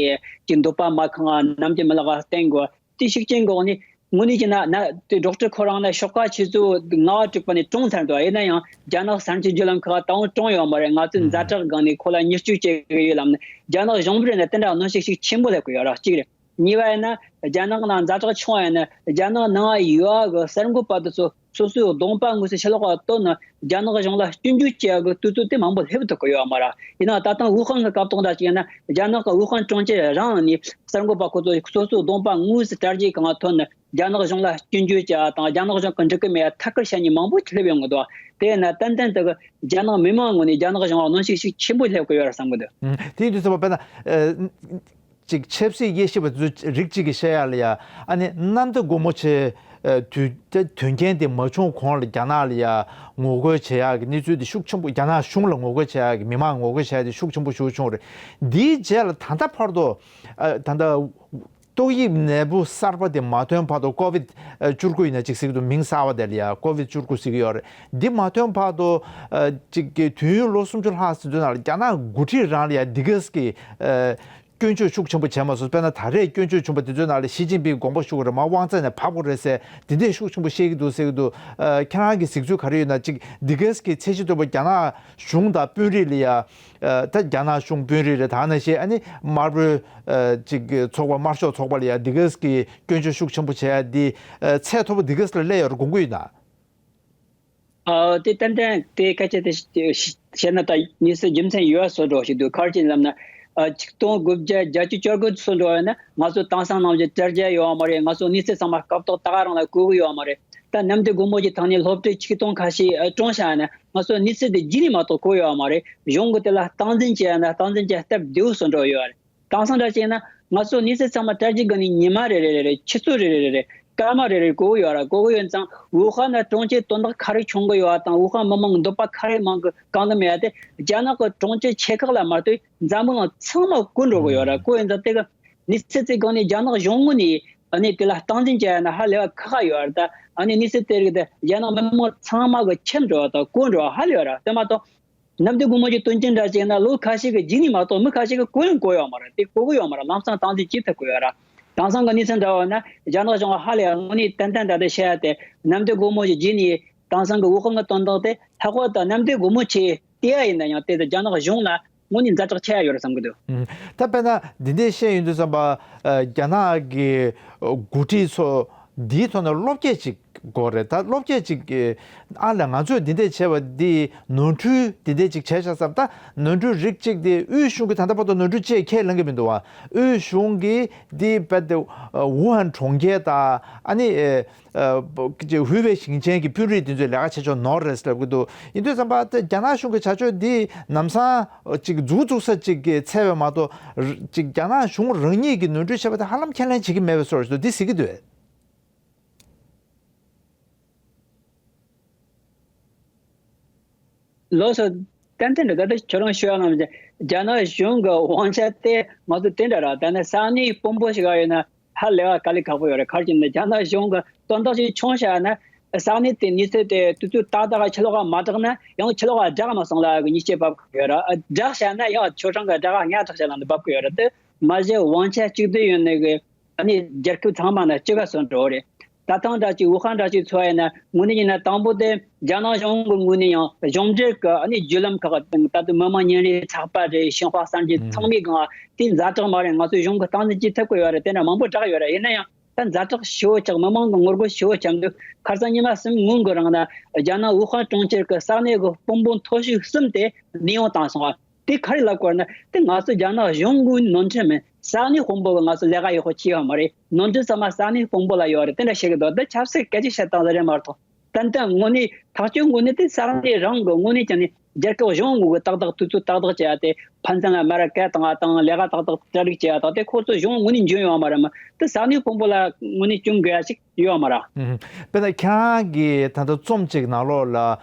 ཅིག་འདོད་པ་མ་ཁེངས་པ་ནམ་རྒྱུན་མི་ལ་ག་བསྟེན་དགོས། དེ་ཤུགས་རྐྱེན་འགོག་ནི་དངོས་གནས་བྱས་ན་ན་དེ་ཌོག་ཊར་ཁོ་རང་ན་ཤོག་ཁག་ཆེ་ཚོ་ལྔ་བ་དྲུག་པ་ནས་གྲོངས་ཚར་འདུག་ཡིན་ན་ཡང་རྒྱ་ནག་གསར་འགྱུར་བརྒྱུད་ལམ་ཁག་ད་དུང་གྲོངས་ཡོད་མ་རེད། ང་ཚོས་ཛ་དྲག་སྒང་ནས་ཁོ་ལ་མྱུར་སྐྱོབ་བྱེད་ཀྱི་ཡོད་ལབ་ནས་རྒྱ་ནག་གཞུང་པ་རེད་ན་དེ་འདྲ་གནོན་ཤུགས་ཤུགས་ཆེན་པོ་སླེབས་ཀྱི་ཡོད་རེད། གཅིག་རེད། གཉིས་པ་ཡིན་ན་རྒྱ་ནག་ནང་ཛ་དྲག་བྱུང་བ་ཡིན་ན་རྒྱ་ནག་ནང་ཡོད་གི་གསར་འགོད་པ་དེ་ཚོ་ སོ་སོའི་གདོང་པ་དངོས་སུ་ཕྱི་ལོགས་ལ་བཏོན་ནས་རྒྱ་ནག་གཞུང་ལ་སྐྱོན་བརྗོད་བྱེད་ཡག་གི་དུས་ཚོད་དེ་མང་པོ་སླེབས་ཐུབ་ཀྱི་ཡོད་མ་རེད། ཡིན་ནའང་ད་ཐེངས་ཝུ་ཧན་གྱི་སྐབས་ཐོག་འདྲ་ཞིག་ཡིན་ན་རྒྱ་ནག་གི་ཝུ་ཧན་གྲོང་ཁྱེར་རང་ནས་གསར་འགོད་པ་ཁོ་ཚོ་སོ་སོའི་གདོང་པ་དངོས་སུ་དྲ་རྒྱའི་སྒང་ལ་ཐོན་ནས་རྒྱ་ནག་གཞུང་ལ་སྐྱོན་བརྗོད་བྱེད་ཡག་དང་རྒྱ་ནག་གཞུང་གིས་འགྲིག་གི་མེད་ཐད་ཀར་བཤད་མཁན་མང་པོ་སླེབས་ཡོང་གི་འདུག་དེས་ན་ཏན་ཏན་དེ་གི་རྒྱ་ནག་མི་མང་ངོས་ནས་རྒྱ་ནག་གཞུང་ལ་གནོན་ཤུགས་ཤུགས་ཆེན་པོ་སླེབས་ཀྱི་ཡོད་རེད་བསམ་གྱི་འདུག་ཨུམ། དེ་ཡིན་དུས་ཙམ་པ་དཔེར་ན། ཨ། ཅིག་ཆབ་སྲིད་དབྱེ་ཞིབ་པ་ཚོས་རིགས་གཅིག་གིས་བཤད་ཡག་ལ་ཡ། ཨ་ནི་གནམ་བདེ་སྒོ་མོ་ཆེ། ཨ། དུས་དེ་དོན་རྐྱེན་དེ་མ་བྱུང་གོང་ལ་རྒྱ་ནག་ལ་ཡ་ངོ་རྒོལ་བྱེད་ཡག་གི་གནས་ཚུལ་དེ་ཤུགས་ཆེན་པོ། རྒྱ་ནག་གཞུང་ལ་ངོ་རྒོལ་བྱེད་ཡག་གི་མི་མང་ངོ་རྒོལ་བྱེད་ཡག་དེ་ཤུགས་ཆེན་པོ་ཞིག་བྱུང་རེད། འདིའི་རྗེས་ལ་ད་ལྟ་བར་དུ། ཨ། ད་ལྟ། ཏོག་དབྱིབས་ནད་འབུ་གསར་པ་དེ་མ་ཐོན་བར་དུ། ཀོ་བིད་བཅུ་དགུ་ཡིན་ན་ཅིག་ཟེར་གྱི་འདུག་མིང་གསར་པ་དེ་ལ་ཡ་ཀོ་བིད་བཅུ་དགུ་ཟེར་གྱི་ཡོད་རེད། འདི་མ་ཐོན་བར་དུ། ཨ། ཅིག་གི་དུས་ཡུན་ལོ་སུམ་ཅུ་ལྷག་ཟིན་དུས་ནང་ལ་རྒྱ་ནག་འགོ་ཁྲིད་རང་ལ་ཡ་འདི་གས་ཀྱི། ཨ། སྐྱོན་བརྗོད་ཤུགས་ཆེན་པོ་བྱས་མ་སོང་། དཔེར་ན་ད་རེས་སྐྱོན་བརྗོད་བྱུང་བ་དེ་ཚོའི་ནང་ལ་ཞི་ཅིན་ཕིང་དགོངས་པ་ཞུ་དགོས་རེད། མར་དབང་ཚད་ནས་བབས་དགོས་རེད་ཟེར་འདི་འདྲས་ཤུགས་ཆེན་པོ་བཤད་ཀྱི་འདུག་ཟེར་གྱི་འདུག་ཨ། ཁྱེད་རང་གི་གཟིགས་ཚུལ་ག་རེ་ཡོད་ན། ཅིག་འདི་གས་ཀྱི་ཚད་གཞི་མཐོ་པོ་རྒྱ་ནག་གཞུང་དང་དཔོན་རིགས་ལ་ཡ། ཨ། ད་རྒྱ་ནག་གཞུང་དཔོན་རིགས་རེད། ད་ནང་བཞིན་ཨ་ནི་དམར་པོའི། ཨ། ཅིག་ཚོགས་པ། དམར་ཤོག་ཚོགས་པ་ལ་ཡ་འདི་གས་ཀྱི་སྐྱོན་བརྗོད་ཤུགས་ཆེན་པོ་བྱེད་ཡ་འདི། ཨ། ཚད་མཐོ་པོ་འདི་གས་ལ་སླེབས་ཡོད་རེད་དགོངས་ཀྱི་ཡོད་ན། ཨ། དེ་ཏན་ཏན་དེ་སྐད་ཆ་དེ་བཤད་ན་ད་གནས་ཚུལ་རྒྱུ་མཚན་ཡོད་བཟོ་འདྲ་ཞིག་འདུག་ག་རེ་བྱས་ནས་ལབ་ན། ཨ། ཆིག་སྟོང་དགུ་བརྒྱ་བརྒྱད་ཅུ་གྱ་དགུ་ཚོ་འདྲ་ཡོད་ན་ང་ཚོ་དེང་སང་ནང་བཞིན་དྲ་རྒྱ་ཡོད་མ་རེད། ང་ཚོ་གནས་ཚུལ་ཚང་མ་སྐབས་ཐོག་ད་ག་རང་ལ་གོ་གི་ཡོད་མ་རེད། ད་གནམ་བདེ་སྒོ་མོ་ཆེའི་ཐོག་ནས་སློབ་གྲྭའི་ཆིག་སྟོང་ཁ་ཤས་བཀྲོངས་བཞག་ན་ང་ཚོ་གནས་ཚུལ་དེ་རྗེས་ནས་མ་གཏོགས་གོ་ཡོད་མ་རེད། གཞུང་གིས་དེ་ལ་སྟངས་འཛིན་བྱས་ན་སྟངས་འཛིན་བྱེད་སྟབས་བདེ་བོ་བཟོ་འདྲ་ཡོད་རེད། དེང་སང་འདྲ་བྱས་ན་ང་ཚོ་གནས་ཚུལ་ཚང་མ་དྲ་རྒྱའི་སྒང་ནས་ཉི་མ་རེ་རེ་རེ་རེ། ཆུ་ཚོད་རེ་རེ་རེ་རེ། སྐར་མ་རེ་རེ་གོ་གི་ཡོད་ར། གོ་གི་ཡོད་ཙང་ཝུ་ཧན་ན་གྲོང་ཁྱེར་དོན་དག་ག་རེ་བྱུང་གི་ཡོད་དང་ཝུ་ཧན་མི་མང་གི་འདོད་པ་ག་རེ་མང་གི་གང་གི་མེད་དེ། རྒྱ་ནག་གི་གྲོང་ཁྱེར་ཆེ་ཁག་ལ་མ་གཏོགས་འཛམ་བུ་གླིང་ཚང་མ་གོ་འགྲོ་གི་ཡོད་ར། གོ་ཡོད་ཙང་དེ་གི་གནས་ཚུལ་དེ་སྒང་ནས་རྒྱ་ནག་གཞུང་ངོས་ནས་ཨ་ནི་དེ་ལ་སྟངས་འཛིན་བྱས་ན་ཧ་ལས་པ་ཁག་ཁག་ཡོད་ར། ད་ཨ་ནི་གནས་ཚུལ་དེ་རིགས་དེ་རྒྱ་ནག་མི་མང་ཚང་མ་གི་ཁྱབ་འགྲོ་བ་དང་གོ་འགྲོ་བ་ཧ་ལས་པ་ར། དེ་མ་གཏོགས། གནམ་བདེ་སྒོ་མོ་ཆེའི་དོན་རྐྱེན་འདྲ་བྱས་ན་ལོ་ཁ་ཤས་ཀྱི་རྗེས་ནས་མ་གཏོགས་མི་ཁ་ཤས་ཀྱིས་གོ་ཡང་གོ་ཡོད་མ་རེད། དེ་གོ་གི་ཡོད་མ་རེད། ལམ་སང་སྟངས་འཛིན་བྱེད་ཐུབ་ཀྱི་ཡོད་ར། དེང་སང་གི་གནས་ཚུལ་འདྲ་བ་ན་རྒྱ་ནག་གཞུང་ཧ་ལས་པ་དངོས་གནས་ཏན་ཏན་ད་ལྟ་བཤད་ཡ་དེ་གནམ་བདེ་སྒོ་མོ་ཆེའི་རྗེས་ནས་དེང་སང་གི་ཝུ་ཧན་གྱི་དོན་དག་དེ་ལྷག་པར་དུ་གནམ་བདེ་སྒོ་མོ་ཆེ་དེ་ཡ་ཡིན་ན་ཡང་དེ་དེ་རྒྱ་ནག་གཞུང་ལ་དངོས་གནས་ཛ་དྲག་ཆེ་ཡ་ཡོད་རེད་བསམ་གྱི་འདུག་ཨུམ། ད་དཔེར་ན་འདི་འདྲས་བཤད་ཡོང་དུས་ཙམ་པ། ཨ། རྒྱ་ནག་གི་འགོ་ཁྲིད་ཚོ་འདིའི་ཐོག་ནས་བློ་སྐྱེད་ཅིག་དགོས་རེད། ད་བློ་སྐྱེད་ཅིག་གི་ཨ་ལ་ང་ཚོས་འདི་འདྲས་བྱས་པ་འདི་ནོར་འཁྲུལ་འདི་འདྲས་ཅིག་བྱས་ཤག་བསམ། ད་ནོར་འཁྲུལ་རིགས་གཅིག་དེ་དབུས་གཞུང་གིས་ད་ལྟ་བར་དུ་ནོར་འཁྲུལ་ཅིག་ཁས་ལེན་གྱི་མི་འདུག་བ། དབུས་གཞུང་གིས་འདི་རྦད་དེ་ཝུ་ཧན་གྲོང་ཁྱེར་དང་ཨ་ནི། ཨ། ཧུའེ་ཝེ་ཞིང་ཆེན་གྱི་དཔོན་རིགས་དེ་ཚོས་ལས་ཀ་བྱེད་ཕྱོགས་ནོར་རེད་ཟེར་གྱི་འདུག་ཡིན་དུས་ཙམ་པ་དེ་རྒྱ་ནག་གཞུང་གི་བྱ་སྤྱོད་འདི་ལམ་སང་ཅིག་མཛུབ་བཙུགས་ས་ཅིག་གི་འཚོལ་བས་མ་གཏོགས། ཅིག་རྒྱ་ནག་གཞུང་རང་ཉིད་ཀྱིས་ནོར་འཁྲུལ་བྱས་པ་དེ་ཧ་ལམ་ཁས་ལེན་བྱེད་ཀྱི་མེད་པའི་བཟོ་འདྲ་ཞིག་འདུག་འདི་གཟིགས་ཀྱི་འདུག་ལགས་སོ། ཏན་ཏན་རེད། ད་ལྟ་ཁྱོད་རང་ཞུ་བ་ནང་བཞིན་རྒྱ་ནག་གཞུང་གི་དབང་ཆ་དེ་ང་ཚོ་དེ་འདྲ་ར། ད་ནི་ས་གནས་དཔོན་པོ་ཞིག་ཡོད་ན་ཧ་ལས་པ་དཀའ་ལས་ཁག་པོ་ཡོད་རེད། ག་རེ་བྱས་ན་རྒྱ་ནག་གཞུང་གི་དོན་དག་ཅིག་བྱུང་བཞག་ན་ས་གནས་དེ་གནས་ཚུལ་དེ་དུས་ཚོད་ཏག་ཏག་ཕྱི་ལོགས་ལ་མ་བསྒྲགས་ན་ཡང་ཕྱི་ལོགས་ལ་བསྒྲགས་མ་སོང་ལབ་གི་ཉེས་ཆད་བབས་གི་ཡོད་ར། བསྒྲགས་བཞག་ན་ཡང་ཆོ་ཚང་གི་དགྲ་ཁ་ཉག་ཕྲ་ཞིག་ལ་འདི་བབས་གི་ཡོད་ར། དེ་མ་གཞི་དབང་ཆ་གཅིག་སྡུད་ཡོད་ནི་གི་ཨ་ནི་རྒྱལ་ཁབ་ཚང་མ་ན་གཅིག་ག་སོང་འགྲོ་རེད། ད་ཐེངས་འདྲ་ཅིག་ཝུ་ཧན་འདྲ་ཅིག་ཚོ་ཡིན་ན་དངོས་གནས་ཡིན་ན་དང་པོ་དེ་རྒྱ་ནག་གཞུང་གི་ངོས་ནས་ཡང་གཞུང་འབྲེལ་གྱི་ཨ་ནི་བརྒྱུད་ལམ་ཁག་དང་ད་དུང་མི་མང་ཉིན་རེའི་ཚགས་པར་རེད། ཞིན་ཧྭ་གསར་འགྱུར་ཚང་མའི་སྒང་དེ་ཛ་དྲག་མ་རེད། ང་ཚོའི་གཞུང་གི་སྟངས་འཛིན་བྱེད་ཐུབ་ཀྱི་ཡོད་རེད། དེ་འདྲ་མང་པོ་བསྒྲགས་ཡོད་རེད། ཡིན་ན་ཡང་ད་ཛ་དྲག་ཞེ་པོ་ཅིག་མི་མང་གི་ངོ་རྒོལ་ཞེ་པོ་ཅིག་འདུག་ཁ་སང་ཉི་མ་གསུམ་སྔོན་གྱི་རིང་ན་རྒྱ་ནག་ཝུ་ཧན་གྲོང་ཁྱེར་གྱི་ས་གནས་ཀྱི་དཔོན་པོ་མཐོ་ཤོས་གསུམ་དེ་གནས་དབྱུང་བཏང་སོང་བ། དེ་ག་རེ་ལབ་དགོས་ན་དེ་ང་ཚོ་རྒྱ་ནག་གཞུང་གི་ནོར་འཁྲུལ་མིན། ས་གནས་དཔོན་པོ་གི་ང་ཚོ་ལས་ཀ་ཡག་པོ་བྱས་ཡོད་མ་རེད། ནོར་འཁྲུལ་ཚང་མ་ས་གནས་དཔོན་པོ་ལ་ཡོད་རེད། དེ་འདྲ་བཤད་གི་འདུག་འདི་ཆབ་སྲིད་སྐད་ཆ་བཤད་སྟངས་ཟེར་རེད་མ་གཏོགས། ཏན་ཏན་དངོས་གནས་ཐག་གཅོད་དངོས་གནས་དེ་ས་གནས་རང་གི་དངོས་གནས་ཀྱང་ནས་རྒྱལ་ཁབ་གཞུང་ངོས་ཀྱི་ཏག་ཏག་དུས་ཚོད་ཏག་ཏག་བྱས་ཏེ་ཕན་ཚུན་ལ་མར་སྐད་བཏང་བ་དང་ལས་ཀ་ཏག་ཏག་གྲ་སྒྲིག་བྱས་པ་དང་དེ་ཁོ་ཚོ་གཞུང་ངོས་ནས་འཇོན་ཡོད་མ་རེད་མ། དེ་ས་གནས་དཔོན་པོ་ལ་དངོས་གནས་སྐྱོན་དགོས་ཡ་ཞིག་ཡོད་མ་རེད། ཨུམ། དཔེར་ན་ཁྱེད་རང་གི་ད་ལྟ་རྩོམ་གཅིག་ནང་ལོགས་ལ་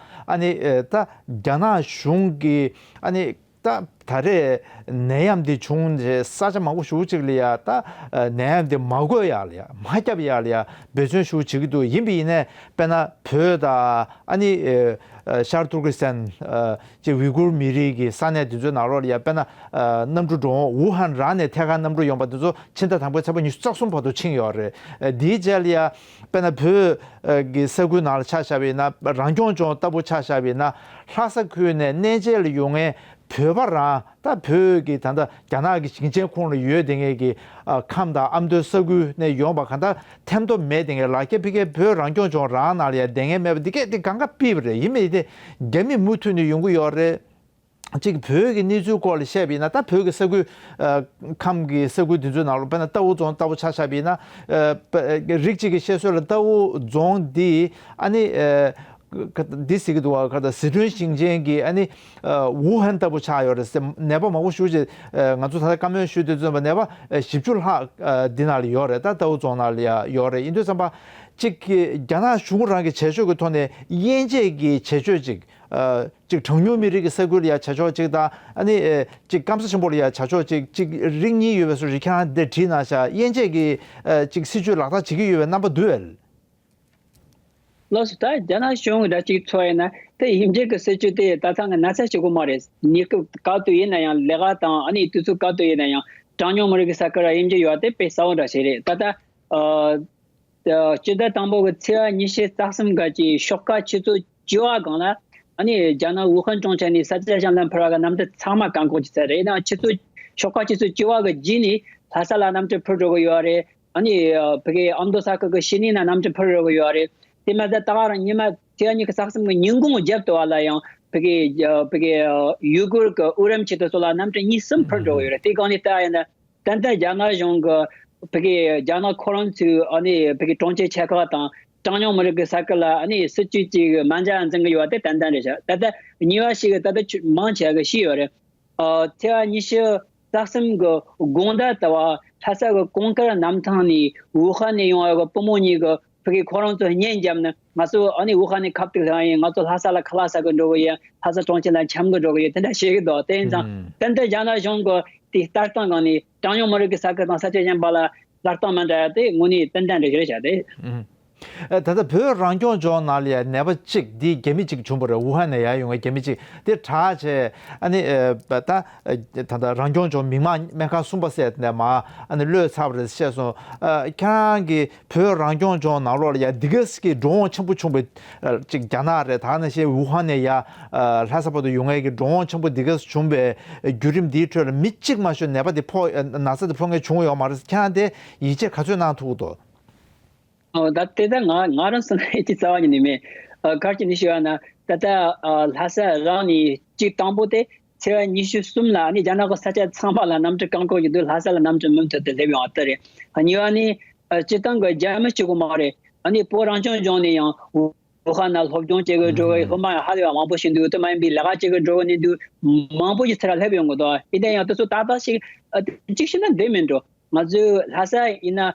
ཨ་ནི་ཨེ་ད་རྒྱ་ནག་གཞུང་གི་ཨ་ནི་ད་ད་རེས་ནད་ཡམས་འདི་བྱུང་རྗེས་ས་ཆ་མང་པོ་ཞེ་པོ་ཅིག་ལ་ཡ་ད་ནད་ཡམས་འདི་མ་འགོས་ཡག་ལ་ཡ་མ་ཁྱབ་ཡག་ལ་ཡ་འབད་བརྩོན་ཞེ་པོ་བྱེད་ཀྱི་འདུག་ཡིན་པ་ཡིན་ནའི་དཔེར་ན་བོད་དང་ཨ་ནི་ཨེ་ཤར་ཏུར་ཀི་སི་ཐན་ཨེ་ཅེས་ཝི་གུར་མི་རིགས་ཀྱི་ས་གནས་འདི་ཚོའི་ནང་ལོགས་ལ་ཡ་དཔེར་ན་ཨེ་གནམ་གྲུ་འགྲོ་འོང་ཝུ་ཧན་རང་ནས་ཐད་ཀར་གནམ་གྲུ་ཡོང་པ་འདི་ཚོ་ཕྱི་ཟླ་དང་པོའི་ཚེས་པ་ཉི་ཤུ་རྩ་གསུམ་བར་དུ་ཕྱིན་ཡོད་རེད། ཨེ་འདིའི་རྗེས་ལ་ཡ་དཔེར་ན་བོད་ཀྱི་ས་ཁུལ་ནང་ལ་ཆ་བཞག་པ་ཡིན་ན་རང་སྐྱོང་ལྗོངས་ལྟ་བུ་ཆ་བཞག་པ་ཡིན་ན་ལྷ་ས་ཁུལ་ནས་གནས་མཇལ་ལ་ཡོང་མཁན་བོད་པ་རང་ ད་བོད་ཀྱི་ད་ལྟ་རྒྱ་ནག་གི་ཞིང་ཆེན་ཁོངས་ལ་ཡོད་དེ་ངེས་ཀྱི་ཨ་ཁམས་དང་ཨ་མདོའི་ས་ཁུལ་ནས་ཡོང་པ་གང་ལྟར་ཐེམ་ཐོ་མེད་དེ་ངེས་ལ་ཁྱེད་ཕ་གིའི་བོད་རང་སྐྱོང་ལྗོངས་རང་ནང་ལ་ཡ་དེ་ངེས་མེད་པ་འདི་སྐད་དེ་གང་ག་ཕུད་པ་རེད། ཡིན་མིན་དེ་རྒྱ་མི་མུ་མཐུད་ནས་ཡོང་གི་ཡོད་རེད། གཅིག་བོད་ཀྱི་གནས་ཚུལ་སྐོར་ལ་བཤད་པ་ཡིན་ན། ད་བོད་ཀྱི་ས་ཁུལ་ཨ་ཁམས་ཀྱི་ས་ཁུལ་དེ་ཚོའི་ནང་ལ་དཔེར་ན་རྟའུ་རྫོང་ལྟ་བུ་ཆ་བཞག་པ་ཡིན་ན། ཨ་རིགས་གཅིག་གི་བཤད་སྲོལ་ལ་རྟའུ་རྫོང་འདི་ཨ་ནི་ཨ་འདི་ཟེར་གྱི་འདུག་བ། ག་ད་ཟི་ཁྲོན་ཞིང་ཆེན་གྱི་ཨ་ནི་ཨ་ཝུ་ཧན་ལྟ་བུ་ཆགས་ཡོད་རེད་ཟེར། ནད་པ་མང་པོ་ཞེ་ཅིག་ཨ་ང་ཚོ་ད་ལྟ་བཀའ་མོལ་ཞུས་དུས་ཙམ་པ་ནད་པ་ཨ་བཞི་བཅུ་ལྷག་ཨ་འདི་ནང་ལ་ཡོད་རེད། ད་རྟའུ་རྫོང་ནང་ལ་ཡ་ཡོད་རེད། ཡིན་དུས་ཙམ་པ་གཅིག་གི་རྒྱ་ནག་གཞུང་རང་གི་བྱེད་ཕྱོགས་ཀྱི་ཐོག་ནས་དབྱེ་འབྱེད་ཀྱི་བྱེད་སྤྱོད་ཅིག་ཨ་གཅིག་གྲངས་ཉུང་མི་རིགས་ཀྱི་ས་ཁུལ་ལ་ཡ་བྱ་ཕྱོགས་གཅིག་དང་། ཨ་ནི་ཨེ་གཅིག་སྐམ་ས་ཆེན་པོ་ལ་ཡ་བྱ་ཕྱོགས་གཅིག་གཅིག་རིགས་གཉིས་ཡོད་པའི་བཟོ་ཞིག་ཁྱེད་རང་འདིར་བྲིས་གནང་ཤག། དབྱེ་འབྱེད་ཀྱི་ཨ་གཅིག་སྲིད་ཇུས་ལག་བསྟར་བྱེད་ཀྱི་ཡོད་པའི་རྣམ་པ་འདུག་གས། ལགས་སོ། ད་རྒྱ་ནག་གཞུང་འདྲ་གཅིག་ཚོ་ཡིན་ན་དེ་དབྱེ་འབྱེད་ཀྱི་སྲིད་ཇུས་དེ་ད་ཐེངས་ཀྱི་ན་ཚ་བྱེད་དགོས་མ་རེད། ཉེན་ཁ་ག་དུས་ཡིན་ན་ཡང་ལས་ཀ་དང་། ཨ་ནི་དུས་ཚོད་ག་དུས་ཡིན་ན་ཡང་གྲངས་ཉུང་མི་རིགས་ཀྱི་ས་ཁུལ་ལ་དབྱེ་འབྱེད་ཡོད་དེ་དཔེ་གསལ་པོ་འདྲ་ཞིག་རེད། ད་ལྟ་ཨ། སྤྱི་ཟླ་དང་པོ་གི་ཚེས་པ་ཉི་ཤུ་རྩ་གསུམ་ག་ཅིག་ཤོག་ཁ་ཆུ་ཚོད་བཅུ་པ་སྒང་ལ། ཨ་ནི་རྒྱ་ནག་ཝུ་ཧན་གྲོང་ཁྱེར་ནས་ས་སྐྱ་ཞིང་ལམ་ཕར་བ་གི་གནམ་གྲུ་ཚང་མ་བཀག་འགོག་བྱས་ཚར་རེད། ཡིན་ནའང་ཆུ་ཚོད་ཤོག་ཁ་ཆུ་ཚོད་བཅུ་པ་གི་རྗེས་ནས་ལྷ་ས་ལ་གནམ་གྲུ་འཕུར་འགྲོ་གི་ཡོད་རེད། ཨ་ནི་ཨ་ཕ་གི་ཨ་མདོ་ས་ཁུལ་གི་ཕྱི་ནས་ན་གནམ་གྲུ་འཕུར་འགྲོ་གི་ཡོད་རེད། དེ་མ་ཟད་ད་ག་རང་ཉི་མ་ཚེས་པ་ཉི་ཤུ་རྩ་གསུམ་གི་ཉིན་གུང་རྒྱབ་ཏུ་བ་ལ་ཡང་ཕ་གི་ཨ་ཕ་གི་ཡུ་གུར་གི་ཨུ་རམ་ཆི་དེ་ཚོ་ལ་གནམ་གྲུ་གཉིས་གསུམ་འཕུར་འགྲོ་གི་ཡོད་རེད། དེ་སྒང་ནས་ལྟ་ཡིན་ན། ཏན་ཏན་རྒྱ་ནག་གཞུང་གི་ཕ་གི་རྒྱ་ནག་ཁོ་རང་ཚོའི་ཨ་ནི་ཕ་གི་གྲོང་ཁྱེར་ཆེ་ཁག་དང་གྲངས་ཉུང་མི་རིགས་ཀྱི་ས་ཁུལ་ལ་ཨ་ནི་སྲིད་ཇུས་ཅིག་མ་འཇགས་འཛིན་གྱི་ཡོད་པ་དེ་ཏན་ཏན་རེད་ཤག། ད་ལྟ་ཉེས་པ་ཞིག་ད་ལྟ་ཆུ་མང་ཆེ་གི་ཤེས་ཡོད་རེད། ཨ་ཚེས་པ་ཉི་ཤུ་རྩ་གསུམ་གི་དགོང་དག་ད་བ་ལྷ་ས་གི་གངས་དཀར་གནམ་ཐང་ནས་ཝུ་ཧན་ནས་ཡོང་བ་གི་བུ་མོ་གཉིས་གི་ཕ་གི་ཁོ་རང་ཚོ་བརྙན་བརྒྱབ་ནས། ང་ཚོ་ཨ་ནི་ཝུ་ཧན་ནས་ཁ་ཐུག་ལངས་ཡིན། ང་ཚོ་ལྷ་ས་ལ་ཁ་ལག་ཟ་གི་འགྲོ་གི་ཡིན། ལྷ་ས་གྲོང་ཁྱེར་ལ་འཁྱམ་གི་འགྲོ་གི་ཡིན། དེ་འདྲ་བཤད་གི་འདུག། དེ་ཡིན་ཙང་ཨུམ། ཏན་ཏན་རྒྱ་ནག་གཞུང་གི་དེའི་ལྟ་སྟངས་སྒང་ནས་གྲངས་ཉུང་མི་རིགས་ཀྱི་ས་ཁུལ་དང་ས་ཆ་གཞན་པ་ལ་ལྟ་སྟངས་མ་འདྲ་ཡ་དེ་དངོས་གནས་ཏན་ཏན་རེད་རེད་བྱ་དེ། ཨུམ། ཨ་ད་ལྟ་བོད་རང་སྐྱོང་ལྗོངས་ནང་ལ་ཡ་ནད་པ་གཅིག་འདི་རྒྱ་མི་གཅིག་བྱུང་བ་རེད། ཝུ་ཧན་ནས་ཡར་ཡོང་བའི་རྒྱ་མི་གཅིག་དེ་དྲག་བྱས། ཨ་ནི་ཨ་ད་ད་ལྟ་རང་སྐྱོང་ལྗོངས་མི་དམངས་སྨན་ཁང་གསུམ་པ་ཟེར་ནས་མ་ཨ་ནི་གློད་ཚར་བ་རེད་བཤད་སོང་། ཨ་ཁྱེད་རང་གི་བོད་རང་སྐྱོང་ལྗོངས་ནང་ལོགས་ལ་ཡ་འདི་ག་གི་འགྲོ་འོང་ཆེན་པོ་བྱུང་བའི་ཨ་ཅིག་རྒྱ་ནག་རེད། ད་ནང་བཞིན་ཝུ་ཧན་ནས་ཡ་ཨ་ལྷ་ས་བར་དུ་ཡོང་མཁན་གྱི་འགྲོ་འོང་ཆེན་པོ་འདི་ག་བྱུང་བའི་བརྒྱུད་རིམ་འདིའི་ཁྲོད་ལ་མི་གཅིག་མ་གཏོགས་ནད་པ་འདི་ཕོག་ཨ་ན་ཚ་འདི་ཕོག་མཁན་བྱུང་ཡོད་མ་རེད། ཁྱེད་རང་དེ་ཡིད་ཆེས་ག་ཚོད་གནང་ཐུབ་ཀྱི་འདུག། ཨོ་ད་དེ་ད་ང་ང་རང་སོང་ན་ཡིད་ཆེས་རྩ་བ་ཉིད་ནས་མེད། ཨ་ག་རེ་བྱས་ནས་ཞུས་པ་ན། ད་ལྟ་ཨ་ལྷ་ས་རང་ནས་གཅིག་དང་པོ་དེ་ཚེས་པ་ཉི་ཤུ་གསུམ་ལ་ཨ་ནི་རྒྱ་ནག་གི་ས་ཆ་ཚང་མ་ལ་གནམ་གྲུ་བཀག་འགོག་བྱས་འདུག། ལྷ་ས་ལ་གནམ་གྲུ་མུ་མཐུད་དུ་སླེབས་ཡོང་བ་དེ་རེད། གཉིས་པ་ནི་ཨ་སྤྱིར་བཏང་གི་རྒྱ་མི་གཅིག་པོ་མ་རེད། ཨ་ནི་བོད་རང་སྐྱོང་ལྗོངས་ནས་ཡང་ཝུ་ཧན་ན་སློབ་སྦྱོང་བྱེད་དགོས་འགྲོ་གི། སློབ་མ་ཡང་ཧ་ལས་པ་མང་པོ་ཞིག་འདུག། དེ་མ་ཡིན་པའི་ལས་ཀ་བྱེད་དགོས་འགྲོ་གི་ནི་འདུག། མང་པོ་ཞིག་ཚུར་ལ་སླེབས་ཡོང་གི་འདུག། ཡིན་ན་ཡང་དེ་ཚོ་ཏག་ཏག་ཞིག་ཨ་གཅིག་བྱས་ན་བསྡད་མི་འགྲོ། ང་ཚོའི་ལྷ་ས་ཡིན་ན།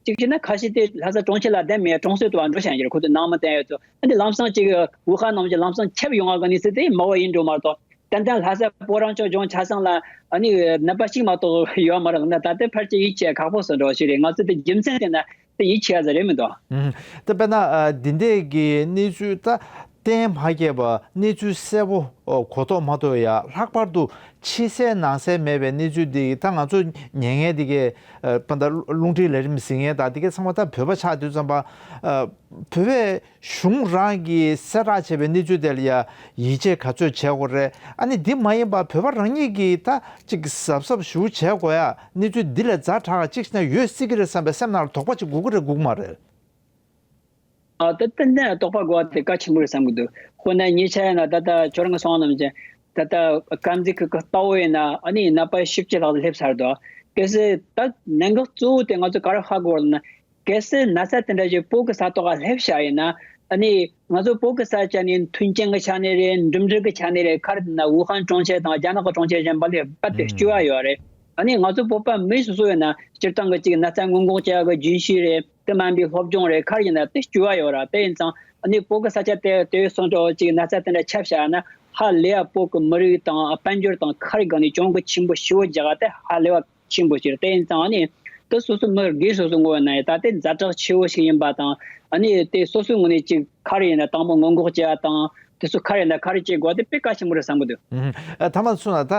གཅིག་བྱས་ན་ཁ་ཤས་དེ་ལྷ་ས་གྲོང་ཁྱེར་ལ་བསྡད་མེད། གྲོང་གསེབ་ཏུ་བ་འགྲོ་བཞིན་ཡོད་རེད། ཁོ་ཚོས་ནང་མི་བསྟན་ཡོད་ཚོ། ཨ་ནི་ལམ་སང་གཅིག་ཝུ་ཧན་ནང་བཞིན་ལམ་སང་ཁྱབ་ཡོང་བ་གི་གནས་ཚུལ་དེ་མང་བོ་ཡིན་འགྲོ་མ་གཏོགས། ཏན་ཏན་ལྷ་ས་བོད་རང་སྐྱོང་ལྗོངས་ཆ་ཚང་ལ་ཨ་ནི་ནད་པ་གཅིག་མ་གཏོགས་ཡོད་མ་རེད་ལབ་ན། ད་ལྟའི་ཕལ་ཆེར་ཡིད་ཆེས་ཁག་པོ་བཟོ་འགྲོ་ཞིག་རེད། ང་ཚོ་དེ་རྒྱུ་མཚན་བལྟས་ན་དེ་ཡིད་ཆེས་ཡ་ཟེར་རེད་མི་འདུག། ཨུམ། ད་དཔེར་ན་ཨ་འདི་འདྲས་ཀྱི་གནས་ཚུལ་ད་གཏན་མ་འཁེལ་བ་གནས་ཚུལ་གསལ་པོ་ཨོ་གོ་རྟོགས་མ་ཐོབ་ཡ་ལྷག་པར་དུ་ཕྱི་གསལ་ནང་གསལ་མེད་པའི་གནས་ཚུལ་འདི་ད་ང་ཚོ་ཉན་མཁན་འདི་གས་ཨ་དཔེར་ན་རླུང་འཕྲིན་ལས་རིམ་གཟིགས་མཁན་དང་འདི་གས་ཚང་མ་ད་བོད་པ་ཆགས་དུས་ཙམ་པ་ཨ་བོད་པའི་གཞུང་རང་གིས་གསལ་བསྒྲགས་བྱས་པའི་གནས་ཚུལ་དེ་ལ་ཡ་ཡིད་ཆེས་ག་ཚོད་བྱེད་དགོས་རེད། ཨ་ནི་འདི་མ་ཡིན་པ་བོད་པ་རང་ཉིད་ཀྱིས་ད་ཅིག་གཟབ་གཟབ་ཞེ་པོ་བྱེད་དགོས་ཡ། གནས་ཚུལ་འདི་ལས་ཛ་དྲག་ཅིག་ན་ཡོད་སྲིད་ཀྱི་རེད་བསམ་པའི་སེམས་ནང་ལ་དོགས་པ་ཅིག་དགོས་ཀྱི་རེད་དགོས་ཀྱི་མ་རེད། ཨ་ད་ཏན་ཏན་དོགས་པ་དགོས་པ་དེ་གལ་ཆེན་པོ་རེད་བསམ་གྱི་འདུག། དཔེར་ན་ཉེ་ཆར་ཡིན་ན་ད་ལྟ་ཁྱོད་རང་གིས་གསུངས་པ་ནང་བཞིན་ད་ལྟ་དཀར་མཛེས་ཁུལ་གྱི་རྟའུ་ཡིན་ན་ཨ་ནི་ནད་པ་བཞི་བཅུ་ལྷག་ཙམ་སླེབས་ཚར་འདུག། གལ་སྲིད་ད་གནད་འགག་གཙོ་བོ་དེ་ང་ཚོས་ག་རེ་ཧ་གོ་དགོས་ལབ་ན། གལ་སྲིད་ན་ཚ་དེ་འདྲ་ཞིག་བོད་ཀྱི་ས་ཐོག་ལ་སླེབས་བཞག་ཡིན་ན། ཨ་ནི་ང་ཚོ་བོད་ཀྱི་ས་ཆ་ནས་མཐུན་རྐྱེན་གྱི་ཆ་ནས་རེད། འགྲིམ་འགྲུལ་གྱི་ཆ་ནས་རེད། ག་རེ་ཟེར་ན་ཝུ་ཧན་གྲོང་ཁྱེར་དང་རྒྱ་ནག་གི་གྲོང་ཁྱེར་གཞན་པ་ལས་རྦད་དེ་སྐྱོ་བ་ཡོད་རེད། ཨ་ནི་ང་ཚོ་བོད་པ་མི་སོ་སོ་ཡིན་ན་སྤྱིར་བཏང་གི་ཅིག་ན་ཚ་སྔོན་འགོག་བྱ་ཡག་གི་རྒྱུན་ཤེས་རེད། དེ་མིན་པའི་སློབ་སྦྱོང་རེད། ག་རེ་ཡིན་ན་དེ་སྐྱོ་བ་ཡོད་ར། དེ་ཡིན་ཙང་ཨ་ནི་བོད་ཀྱི་ས་ཆ་དེ་དེ་སོང་འགྲོ་ཅིག་ན་ཚ་དེ་འདྲ་ཁྱབ་བཞག་ན་ཧ་ལས་ཡ་བོད་ཀྱི་མི་རིགས་དང་དཔལ་འབྱོར་དང་ག་རེ་སྒང་ནས་གྱོང་གུད་ཆེན་པོ་ཞེ་པོ་རྒྱག་ག་དེ་ཧ་ལས་པ་ཆེན་པོ་ཞིག་རེད། དེ་ཡིན་ཙང་ཨ་ནི་དེ་སོ་སོ་མི་སྒེར་སོ་སོ་ངོས་ནས་ད་དེ་ཛ་དྲག་ཆེ་བོ་ཞིག་ཡིན་པ་དང་། ཨ་ནི་དེ་སོ་སོའི་ངོས་ནས་ཅིག་ག་རེ་ཡིན་ན་དང་པོ་སྔོན་འགོག་བྱེད་ཡ་དང་ དེ་ཚོ་ག་རེ་ན་ག་རེ་བྱེད་དགོས་དེ་དཔེ་གལ་ཆེན་པོ་རེད་བསམ་གི་འདུག། ཨུ་ཧུ། ཨ། ཐ་མ་སོང་ན་ད་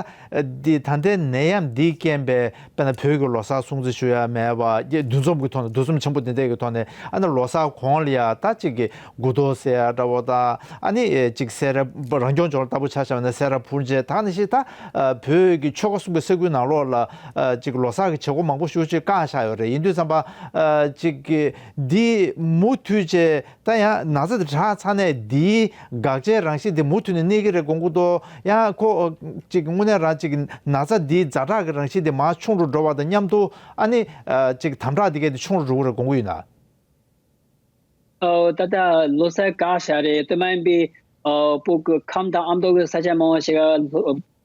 འདི་ད་ལྟའི་ནད་ཡམས་འདིའི་རྐྱེན་པས་དཔེར་ན་བོད་ཀྱི་ལོ་གསར་སྲུང་བརྩི་ཞུ་ཡ་མེད་པ། འདུ་འཛོམས་ཀྱི་ཐོག་ནས་འདུ་འཛོམས་ཆེན་པོ་འདི་འདྲ་གི་ཐོག་ནས། ཨ་ནི་ལོ་གསར་གོང་ལ་ཡ་ད་ཅིག་གི་དགུ་ཐོག་ཟེར་ཡ་འདྲ་བོ་དང་། ཨ་ནི་ཅིག་སེ་ར་རང་སྐྱོང་ལྗོངས་ལྟ་བུ་ཆ་བཞག་ན་སེ་ར་འཕུར་མཆེད་དང་། ནི་ཞིག་ད་བོད་ཀྱི་ཆོལ་ཁ་གསུམ་གྱི་ས་ཁུལ་ནང་ལོགས་ལ་ཅིག་ལོ་གསར་གྱི་བྱེད་སྒོ་མང་པོ་ཞེ་པོ་ཅིག་བཀག་བཞག་ཡོད་རེད། ཡིན་དུས་ཙམ་པ་ཅིག་གི་འདི་མུ་མཐུད་བྱས། ད་ཡང་ན་ཚ་དེ་དྲག་ཚར་ནས་འདིའི་འགག་ཆའི་རང་བཞིན་དེ་མུ་མཐུད་ནས་གནས་ཀྱི་རེད་དགོངས་ཀྱི་འདུག། ཡང་ཁོ་ཅིག་དངོས་གནས་རང་ཅིག་ན་ཚ་འདིའི་ཛ་དྲག་གི་རང་བཞིན་དེ་མར་ཆུང་རུ་འགྲོ་བ་དང་མཉམ་དུ། ཨ་ནི་ཅིག་དམ་དྲག་དེ་གས་དེ་ཆུང་རུ་འགྲོ་གི་རེད་དགོངས་ཀྱི་ཡོད་ན། ཨོ། ད་ལྟ་ལོ་གསར་བཀག་བཞག་རེད། དེ་མ་ཡིན་པའི་ཨོ། བོད་ཀྱི་ཁམས་དང་ཨ་མདོ་གི་ས་ཆ་མང་བ་ཞིག་ལ་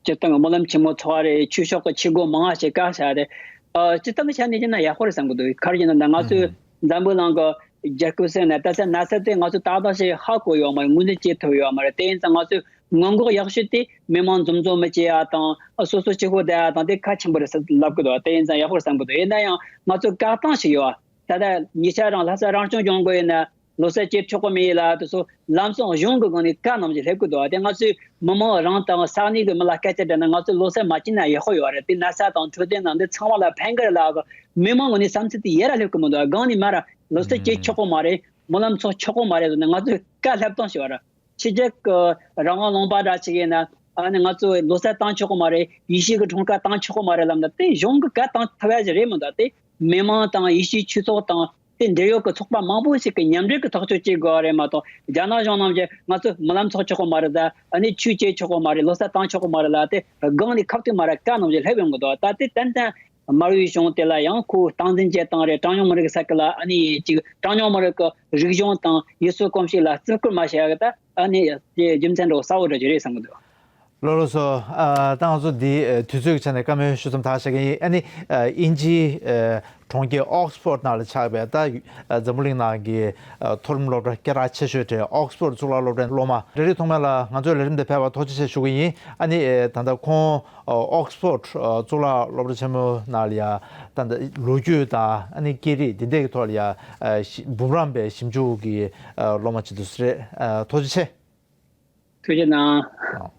སྤྱིར་བཏང་གི་སྨོན་ལམ་ཆེན་མོ་ཚོགས་རེད། ཆོས་ཕྱོགས་ཀྱི་བྱེད་སྒོ་མང་བ་ཞིག་བཀག་བཞག་རེད། ཨོ། སྤྱིར་བཏང་གི་ཆ་ནས་བྱས་ན་ཡག་པོ་རེད་བསམ་གི་འདུག། ག་རེ་ཡིན་ན་ད་ང་ཚོའི་འཛམ་བུ་གླིང་གི་རྒྱལ་ཁབ་ཟེར་ན་ད་ཆ་ན་ཚ་དེ་ང་ཚོ་ཏག་ཏག་ཞིག་ཧ་གོ་ཡོད་མ་རེད། ངོས་འཛིན་བྱེད་ཐུབ་ཡོད་མ་རེད། དེ་ཡིན་ཙང་ང་ཚོའི་སྔོན་འགོག་ཡག་ཤོས་དེ་མི་མང་འཛོམས་འཛོམས་མི་བྱེད་ཡ་དང་། སོ་སོ་གཅིག་པོ་བསྡད་ཡ་དང་དེ་གལ་ཆེན་པོ་རེད་ཟེར་ལབ་གི་འདུག། དེ་ཡིན་ཙང་ཡག་པོ་རེད་བསམ་གི་འདུག། ཡིན་ན་ཡང་ང་ཚོ་བཀག་སྟངས་ཤིག་ཡོད། ད་ལྟ་ཉེ་ཆར་རང་ལྷ་ས་རང་སྐྱོང་ལྗོངས་ཀྱི་ཡིན་ན་ལོ་གསར་བྱེད་ཆོག་གི་མེད་ལ། དེ་ཚོ་ལམ་སང་གཞུང་གི་སྒང་ནས་བཀའ་ནང་བཞིན་སླེབས་ཀྱི་འདུག། དེ་ང་ཚོའི་མི་མང་རང་དང་ས་གནས་ཀྱི་མི་ལ་སྐད་ཆ་དྲིས་ན་ང་ཚོ་ལོ་གསར་མ་བྱེད་ན་ཡག་པོ་ཡོད་རེད། དེ་ན་ཚ་དང་འཕྲོད་བསྟེན་དང་འདི་ཚང་མ་ལ་ཕན་གི་རེད་ལབ་གི། མི་མང་ངོས་ནས་བསམ་ཚུལ་དེ་ཡར་སླེབས་ཀྱི་མི་འདུག། སྒང་ནས་མར་ལོ་གསར་བྱེད་ཆོག་གི་མ་རེད། སྨོན་ལམ་ཚོགས་ཆོག་གི་མ་རེད་ཟེར་ནས་ང་ཚོས་བཀའ་སླེབས་སྟངས་ཤིག་ཡོད་རེད། ཕྱི་རྒྱལ་གྱི་རང་དབང་ལུང་པ་འདྲ་ཅིག་ཡིན་ན། ཨ་ནི་ང་ཚོ་ལོ་གསར་བཏང་ཆོག་གི་མ་རེད། ཡེ་ཤུའི་གི་འཁྲུངས་སྐར་བཏང་ཆོག་གི་མ་རེད་ལབ་ན་དེ་གཞུང་གི་བཀའ་བཏང་ཐུབ་ཡ་ཞིག་རེད་མི་འདུག། དེ་མི་མང་དང་ཡེ་ཤུའི་ཆོས་ཚོགས་དང་དེ་འབྲེལ་ཡོད་ཀྱི་ཚོགས་པ་མང་པོ་ཞིག་གིས་མཉམ་འབྲེལ་གྱི་ཐག་གཅོད་བྱེད་དགོས་པ་རེད་མ་གཏོགས། རྒྱ་ནག་གཞུང་རྣམས་ཀྱིས་ང་ཚོ་སྨོན་ལམ་ཚོགས་ཆོག་གི་མ་རེད་ད། ཨ་ནི་ཆོས་བྱེད་ཆོག་གི་མ་རེད། ལོ་གསར་བཏང་ཆོག་གི་མ་རེད་ལབ་དེ་སྒང་ནས་ཁ་ཐུག་མར་བཀའ་ནང་བཞིན་སླེབས་ཡོང་གི་འདུག། ད་དེ་ཏན་ཏན་དམར་པོའི་གཞུང་དེ་ལ་ཡང་ཁོ་སྟངས་འཛིན་བྱེད་སྟངས་རེད། གྲངས་ཉུང་མི་རིགས་ས་ཁུལ་ལ་ཨ་ནི་ཅིག་གྲངས་ཉུང་མི་རིགས་ཀྱི་རིག་གཞུང་དང་ཡུལ་སྲོལ་གོམས་གཤིས་ལ་བརྩི་བཀུར་མ་བྱས་ཡག་ད། ཨ་ནི་དེ་རྒྱུ་མཚན་འདྲ་བོ་གསལ་བོ་འདྲ་ཅིག་རེད་བསམ་གི་འདུག། ལགས་ལགས་སོ། ཨ། ད་ང་ཚོ་འདི་དུས་ཚོད་ཀྱི་ཆ་ནས་བཀའ་མོལ་ཞུ་མཚམས་ད་བཞག་གི་ཡིན། ཨ་ནི་དབྱིན་ཇིའི་གྲོང་ཁྱེར་ཨོག་སི་ཕོར་ཌི་ནང་ལ་ཆགས་པའི་ད་འཛམ་བུ་གླིང་ནང་གི་མཐོ་རིམ་སློབ་གྲྭ་སྐད་གྲགས་ཆེ་ཤོས་དེ་ཨོག་སི་ཕོར་ཌི་གཙུག་ལག་སློབ་གྲྭའི་སློབ་མ་འབྲེལ་རིགས་ཐོག་མ་ལ་ང་ཚོའི་ལས་རིམ་དེ་ཕེབས་པར་ཐུགས་རྗེ་ཆེ་ཞུ་གི་ཡིན། ཨ་ནི་ད་ལྟ་ཁོང་ཨོག་སི་ཕོར་ཌི་གཙུག་ལག་སློབ་གྲྭ་ཆེན་མོ་ནང་ལ་ཡ་ད་ལྟ་ལོ་རྒྱུས་དང་ཨ་ནི་སྐད་རིགས་འདི་འདྲའི་ཐོག་ལ་ཡ་འབུམ་རམས་པའི་ཞིབ་འཇུག་གི་སློབ་མ་ཅིག་འདུག་ས་རེད། ཐུགས་རྗེ་ཆེ། ཐུགས་རྗེ་གནང་།